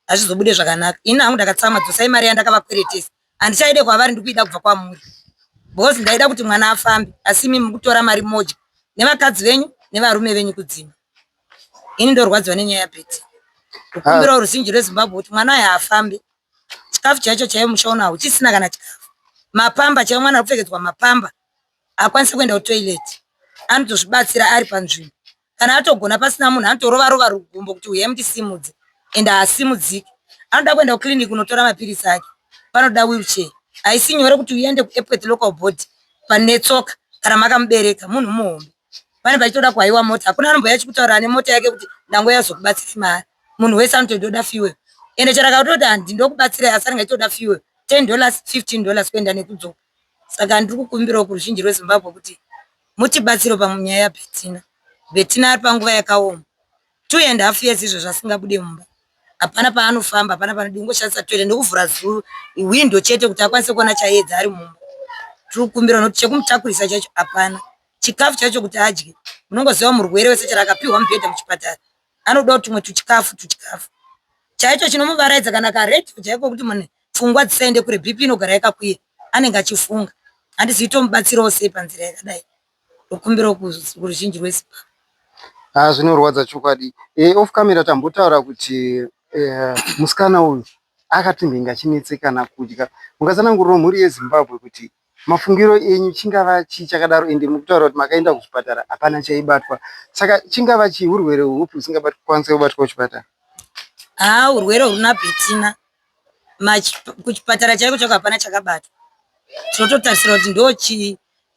hazvizobude zvakanaka ini hangu ndakatsamwa dzosai mari yandakavakweretesa handichaide kwavari ndikuida kubva kwamuri because ndaida kuti mwana afambe asi imi mukutora mari modya nevakadzi venyu nevarume venyu kudzimba ini ndorwadziwa nenyaya yaBetty kukumbirawo ruzhinji rweZimbabwe kuti mwana uyu haafambe chikafu chaicho chaiyo mushaona hauchisina kana chikafu mapamba chaiyo mwana ari kupfekedzwa mapamba haakwanisi kuenda kutoilet anotozvibatsira ari panzvimbo kana atogona pasina munhu anotorova rova rugumbo kuti uyai mutisimudze and haasimudziki anoda kuenda kuclinic kunotora mapiritsi ake panoda wheelchair haisi nyore kuti uende kuEpworth local board pane tsoka kana makamubereka munhu muhombe pane pachitoda kuhaiwa mota hakuna anombouya achikutaurira nemota yake kuti ndango yazokubatsira mari munhu wese anotoda fuel ende chero akatoti handi ndokubatsirai asi anenge achitoda fuel 10 dollars 15 dollars kuenda nekudzoka saka ndiri kukumbirawo kuruzhinji rweZimbabwe kuti mutibatsire panyaya yaBettina. Bettina ari panguva yakaoma 2.5 years izvo zvasingabude mumba hapana paanofamba hapana panodi kungoshandisa toilet nekuvhura hwindo chete kuti akwanise kuona chaedza ari mumba tiri kukumbira nokuti chekumutakurisa chacho hapana chikafu chacho kuti adye munongoziva murwere wese chero akapihwa mubhedha muchipatara anodawo tumwe tuchikafu tuchikafu chaicho chinomuvaraidza kana karedhiyo chaiko kuti munhu pfungwa dzisaende kure BP inogara yakakwira anenge achifunga handizivi tomubatsirawo sei panzira yakadai ndokumbirawo kuruzhinji rweZimbabwe. Ah, zvinorwadza chokwadi. E, off camera tambotaura kuti e, musikana uyu akati achinetsekana kudya. Mungatsanangurirawo mhuri yeZimbabwe kuti mafungiro enyu chingava chii chakadaro ende mukutaura kuti makaenda kuzvipatara hapana chaibatwa. Saka chingava chii urwere hupi husingakwanisi kubatwa kuchipatara? Haa urwere huna Bettina kuchipatara chaiko chaiko hapana chakabatwa. Tinototarisira kuti ndo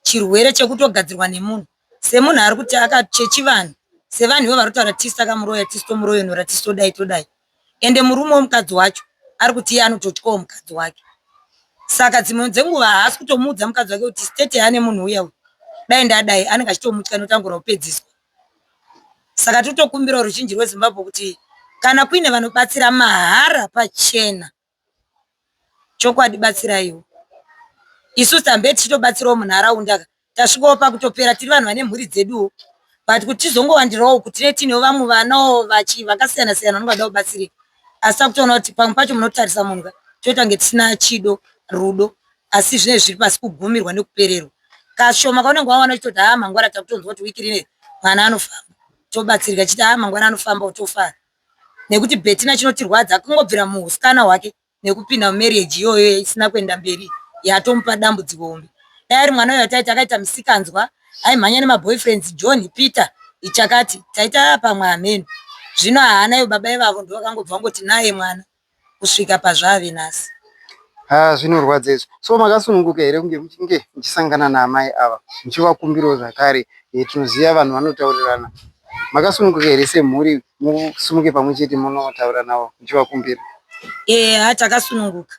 chirwere chekutogadzirwa nemunhu semunhu ari kuti chechivanhu sevanhu ivo vari kutaura tisu takamuroya tisu tomuroyonora tisu todai todai ende murume womukadzi wacho ari kuti iye anototyawo mukadzi wake saka dzimwe dzenguva haasi kutomuudza mukadzi wake kuti state yaane munhu uya uyu dai ndadai anenge achitomutya nokuti angona kupedziswa saka totokumbirawo ruzhinji rweZimbabwe kuti kana kuine vanobatsira mahara pachena chokwadi batsiraiwo isusu tambe tichitobatsirawo munharaunda ka tasvikawo pakutopera tiri vanhu vane mhuri dzeduwo but kuti tizongowandirawo uku tine tiinewo vamwe vanawo vakasiyana siyana vanenge vachida kubatsirika asi takutoona kuti pamwe pacho munotarisa munhu ka toita kunge tisina chido rudo asi zvinenge zviri pasi kugumirwa nekupererwa kashoma kaunenge wawana uchitoti haa mangwana takutonzwa kuti wiki rine mwana anofamba tobatsirika chiti haa mangwana anofamba tofara nekuti Bettina chinotirwadza kungobvira muhusikana hwake nekupinda mumarriage iyoyo isina kuenda mberi yatomupa dambudziko hombe dai ari mwana uyo taiti akaita misikanzwa aimhanya nemaboyfriends John Peter ichakati taita pamwe hameno zvino haana ivo baba ivavo ndo vakangobva vangoti naye mwana kusvika pazvave nhasi. Haa zvinorwadza izvi. So makasununguka here kunge muchinge muchisangana naamai ava muchivakumbirawo zvakare e, tinoziva vanhu vanotaurirana. Makasununguka here semhuri musumuke pamwe chete munotaura navo muchivakumbira? Eya takasununguka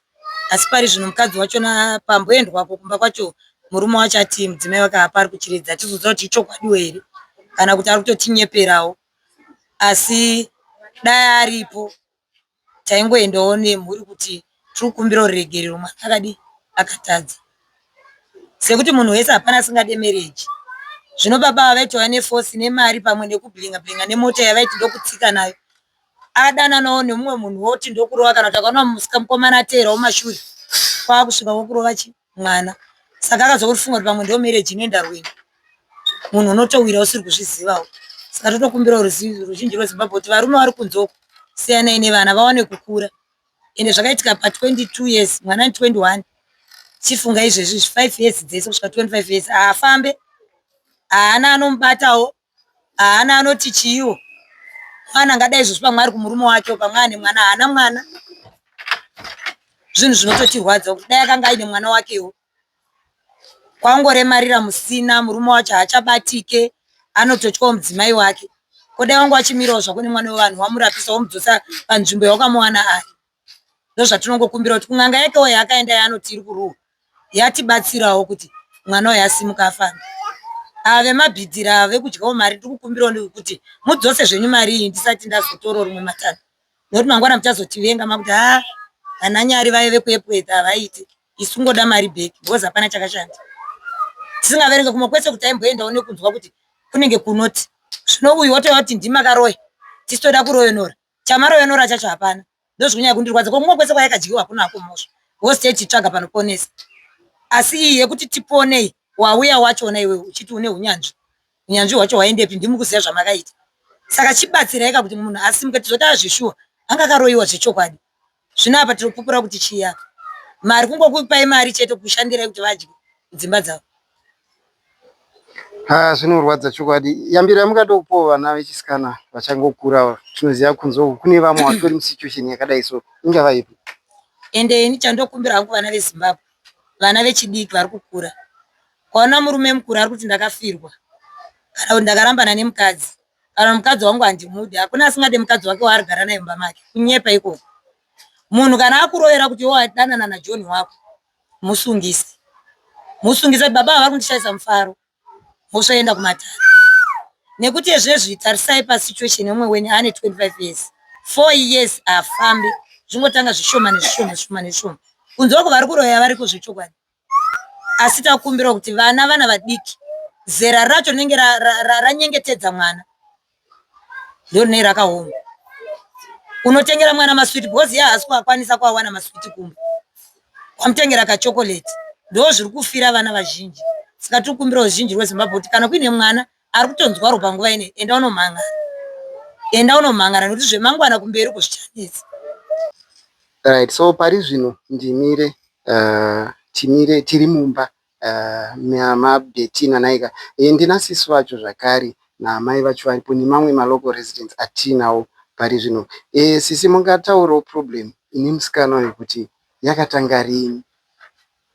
asi pari zvino mukadzi wachona pamboendwako kumba kwacho murume wacho ati mudzimai wake hapa ari kuchiredza hatizoziva kuti ichokwadiwo here kana kuti ari kutotinyeperawo asi dai aripo taingoendawo nemhuri kuti tiri kukumbira ruregerero mwana akadii akatadza sekuti munhu wese hapana asingade marriage zvino baba ava vaitouya nefosi nemari pamwe nekublinga blinga nemota yavaiti ndokutsika nayo adananawo nemumwe munhu woti ndokurova kana kuti akaona mukomana ateerawo mashure kwakusvika wokurova chi mwana saka akazofunga kuti pamwe ndo marriage inoenda rwendo. Munhu unotowira usiri kuzvizivawo. Saka totokumbirawo ruzhinji rweZimbabwe kuti varume vari kunze uko siyanai nevana vawane kukura. Ende zvakaitika pa 22 years mwana ane 21 chifunga izvezvi izvi 5 years dzese kusvika 25 years haafambe haana anomubatawo haana anoti chiiwo mwana angadai izvozvi pamwe ari kumurume wake pamwe ane mwana haana mwana zvinhu zvinototirwadza kuti dai akanga aine mwana wakewo Kwangoremarira musina murume wacho haachabatike anototyawo mudzimai wake. Ko dai wanga wachimirawo zvako nemwana wevanhu wamurapisa womudzosa panzvimbo yawakamuwana ari. Ndozvatinongokumbira kuti kun'anga yakewo yaakaenda yaanoti iri kuruwa yatibatsirawo kuti mwana uyu asimuke afambe. Ava vemabhidhiri ava vekudyawo mari ndiri kukumbirawo kuti mudzose zvenyu mari iyi ndisati ndazotorawo rimwe matanho nekuti mangwana muchazotivenga makuti haa vana Nyari vaye vekuEpworth havaiti. Isu kungoda mari back because hapana chakashanda. Tisingaverenge kumwe kwese kuti taimboendawo nekunzwa kuti kunenge kunoti. Zvino uyu wotouya kuti ndimi makaroya tisu toda kuroyonora. Chamaroyonora chacho hapana. Ndozvikunyanya kundirwadza. Ko kumwe kwese kwayakadyiwa hakuna hako mhosva because taichitsvaga panoponesa. Asi iyi yekuti tipone iyi wauya wachona iwewe uchiti une hunyanzvi. Hunyanzvi hwacho hwaendepi ndimi kuziva zvamakaita. Saka chibatsiraika kuti munhu asimuke tizoti azvishuwa anga akaroyiwa zvechokwadi. Zvino apa tinopupura kuti chii apa? Mari kungokupai mari chete kushandirai kuti vadye kudzimba dzavo. Ha, zvinorwadza chokwadi. Yambiro yamungada kupawo vana vechisikana vachangokura, tinoziva kunze uku kune vamwe vatori musituation yakadai so, ingava ipi? Ende ini chandokumbira hangu vana veZimbabwe, vana vechidiki vari kukura, ukaona murume mukuru ari kuti ndakafirwa kana kuti ndakarambana nemukadzi, Kana mukadzi wangu handimudi. Hakuna asingade mukadzi wake waarigara naye mumba make. Kunyepa ikoko. Munhu kana akurovera kuti iwe wadanana naJohn wako, musungise. Musungise kuti baba ava vari kundishaisa mufaro. Mhosva yoenda kumatare. Nekuti ezvezvi tarisai pasituation yeumwe wenyu ane 25 years. 4 years hafambi. Zvingotanga zvishoma nezvishoma zvishoma nezvishoma. Kunze uko vari kuroya variko zvechokwadi. Asi takumbirawo kuti vana vana vadiki zera racho rinenge ranyengetedza ra, ra, ra mwana ndorinei rakaoma unotengera mwana maswiti because iye haasi kuakwanisa kuawana maswiti kumba wamutengera kachocolate ndo zviri kufira vana vazhinji saka tiri kukumbira ruzhinji rwezimbabwe kuti kana kuine mwana ari kutonzwaro panguva ine enda unomhangara enda unomhangara nekuti zvemangwana kumberi uko zvichanetsa. Right, so pari zvino ndimire uh, timire tiri mumba uh, maBettina naika e, ndina sisi vacho zvakare naamai vacho varipo nemamwe malocal residents atiinawo pari zvino e, sisi mungataurawo problem ine musikana uyu kuti yakatanga rini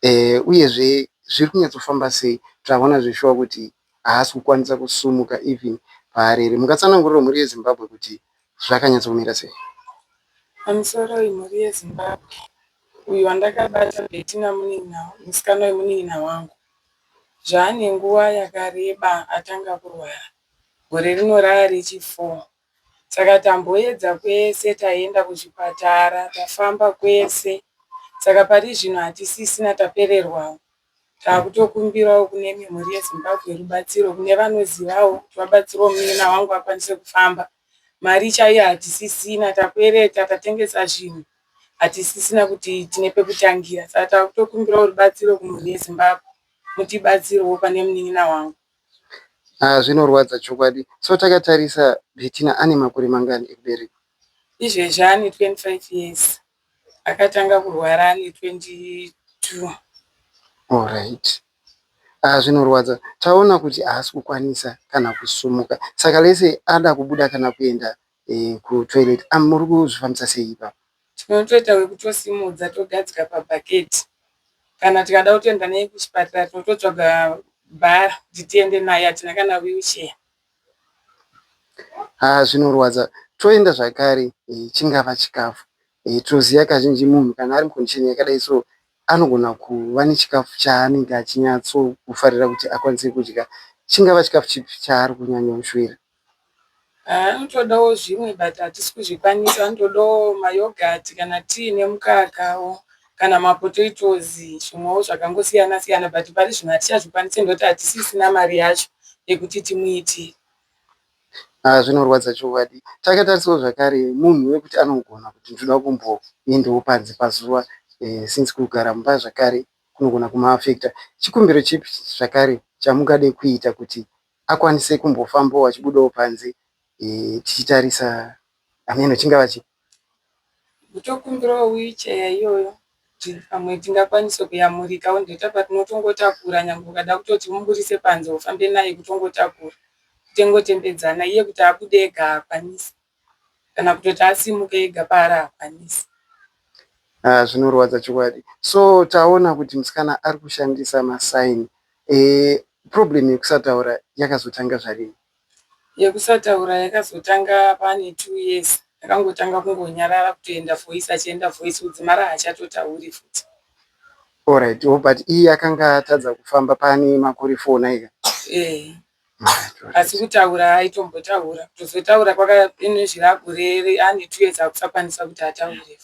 e, uyezve zviri kunyatsofamba sei taona zveshuwa kuti haasi kukwanisa kusumuka even paarere. Mungatsanangurira mhuri yeZimbabwe kuti zvakanyatsomira sei? Pamusoroi mhuri yeZimbabwe. Uyu wandakabata Bettina munin'ina musikana wemunin'ina wangu. Zvaane nguva yakareba atanga kurwara. Gore rino rava rechi 4. Saka tamboedza kwese taenda kuchipatara tafamba kwese. Saka pari zvino hatisisina tapererwawo. Takutokumbirawo kune mhuri yeZimbabwe rubatsiro kune vanozivawo kuti vabatsirewo munin'ina wangu akwanise kufamba. Mari chaiyo hatisisina takwereta tatengesa zvinhu hatisisina kuti tine pekutangira saka takutokumbirawo rubatsiro kumhuri yeZimbabwe mutibatsirewo pane munin'ina wangu. Ah, zvinorwadza chokwadi. So takatarisa Bettina ane makore mangani ekuberekwa? Izvezvi ane 25 years. Akatanga kurwara ane 22. Alright. Ah, zvinorwadza. Taona kuti haasi kukwanisa kana kusumuka. Saka lese ada kubuda kana kuenda eh, kutoilet. Ah, muri kuzvifambisa sei ipapo? Tinotoita wekutosimudza togadzika pabhaketi. Kana tikada kutoenda naye kuchipatara tinototsvaga bhara kuti tiende naye hatina kana wheelchair. Haa zvinorwadza. Toenda zvakare chingava chikafu. Tinoziva kazhinji munhu kana ari mucondition yakadai so anogona kuva nechikafu chaanenge achinyatsokufarira kuti akwanise kudya. Chingava chikafu chipi chaari kunyanyoshuwira? Anotodawo zvimwe but hatisi kuzvikwanisa. Anotodawo mayogati kana tii nemukakawo kana mapotatoes zvimwewo zvakangosiyana siyana but pari zvino hatichazvikwanisi nekuti hatisisina mari yacho yekuti timuitire. Ah, zvinorwadza chokwadi. Takatarisawo zvakare munhu wekuti anogona kuti ndinoda kumboendawo panze pazuva eh, since kugara mumba zvakare kunogona kumuafecta. Chikumbiro chipi zvakare chamungade kuita kuti akwanise kumbofambawo achibudawo panze eh, tichitarisa hameno chingava chii? Kutokumbirawo wheelchair iyoyo kuti pamwe tingakwanise kuyamurikawo ndoita patinotongotakura nyangwe ukada kutoti umuburitse panze ufambe naye kutongotakura tengotembedzana iye kuti abude ega haakwanisi kana kutoti asimuke ega paari haakwanisi. Ah, zvinorwadza chokwadi. So taona kuti musikana ari kushandisa masaini. Eh, problem yekusataura yakazotanga zvarini? Yekusataura yakazotanga pane 2 years. Akangotanga kungonyarara kutoenda voice achienda voice kudzimara haachatotauri futi. Alright, oh, but iye akanga atadza kufamba pane makore 4 naika. Eh. Asi kutaura aitombotaura. Kutozotaura kwakainozvira gore ane 2 years akusakwanisa kuti ataure.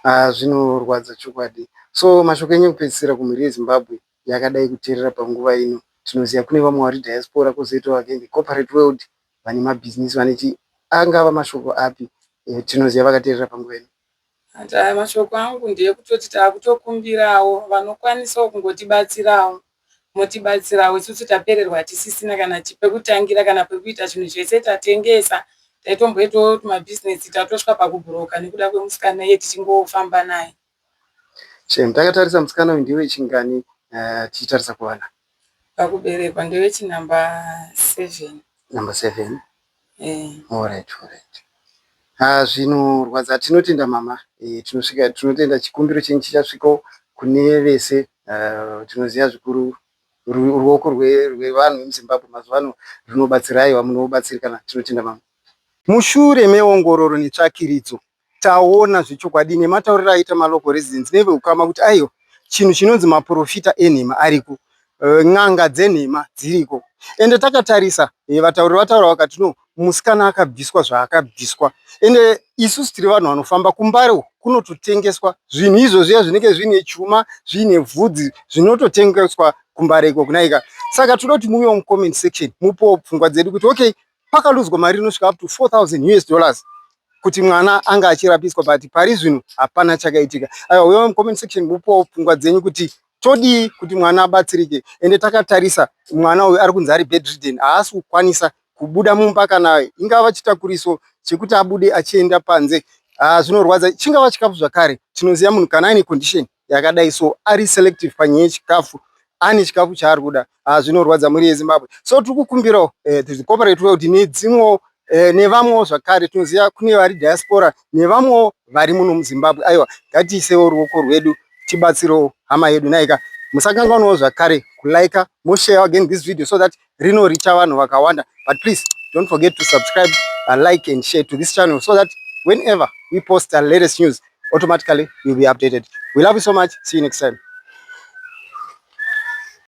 Ah, zvinorwadza chokwadi. So mashoko enyu ekupedzisira kumhuri yeZimbabwe yakadai kuteerera panguva ino. Tinoziva kune vamwe vari diaspora kwozoitawo again the corporate world vane mabhizinesi vane chi angava mashoko api eh, tinoziva vakateerera panguva ino. Ata mashoko angu ndeyekutoti taakutokumbirawo vanokwanisawo kungotibatsirawo motibatsirawo isusu tapererwa hatisisina kana pekutangira kana pekuita chinhu chese tatengesa taitomboitawo tumabhizinesi tatosvika pakubhuroka nekuda kwemusikana iye tichingofamba naye. Shem, takatarisa musikana uyu ndiwe chingani tichitarisa kuvana? Pakuberekwa ndewechinamba 7. Number 7. Eh. Alright. Ah, zvinorwadza. Tinotenda mama. Eh, tinosvika tinotenda chikumbiro chenyu chichasvikawo kune vese. Tinoziva zvikuru ruoko rwevanhu vemuZimbabwe mazuva ano runobatsira aiwa munobatsirikana. Tinotenda mama. Mushure meongororo netsvakiridzo taona zvechokwadi nematauriro aita malocal residents neveukama kuti aiwa chinhu chinonzi maprofita enhema ariko, n'anga dzenhema dziriko. Ende takatarisa vatauri vataura vakati no musikana akabviswa zvaakabviswa. Ende isusu tiri vanhu vanofamba kuMbare uku kunototengeswa zvinhu izvo zviya zvinenge zviine chuma zviine vhudzi zvinototengeswa kuMbare iko kunaika. Saka toda kuti muuyewo mucomment section mupewo pfungwa dzedu kuti okay pakaluzwa mari inosvika up to 4000 US dollars kuti mwana anga achirapiswa but pari zvino hapana chakaitika. Aiwa uyewo mucomment section mupewo pfungwa dzenyu kuti todii kuti mwana abatsirike. Ende takatarisa mwana uyu ari kunzi ari bedridden haasi kukwanisa kubuda mumba kana ingava chitakuriso chekuti abude achienda panze. Zvinorwadza chingava chikafu zvakare tinoziva munhu kana aine condition yakadai so ari selective panyaya yechikafu ane chikafu chaari kuda. Zvinorwadza mhuri yeZimbabwe. So tiri kukumbirawo the corporate world nedzimwewo nevamwewo zvakare tinoziva kune vari diaspora nevamwewo vari muno muZimbabwe. Aiwa ngatiisewo ruoko rwedu tibatsirewo hama yedu naika. Musakanganwawo zvakare kulike moshare again this video so that rinoricha vanhu vakawanda. But please don't forget to subscribe, like and share to this channel so that whenever we post our latest news automatically you'll be updated. We love you so much. See you next time.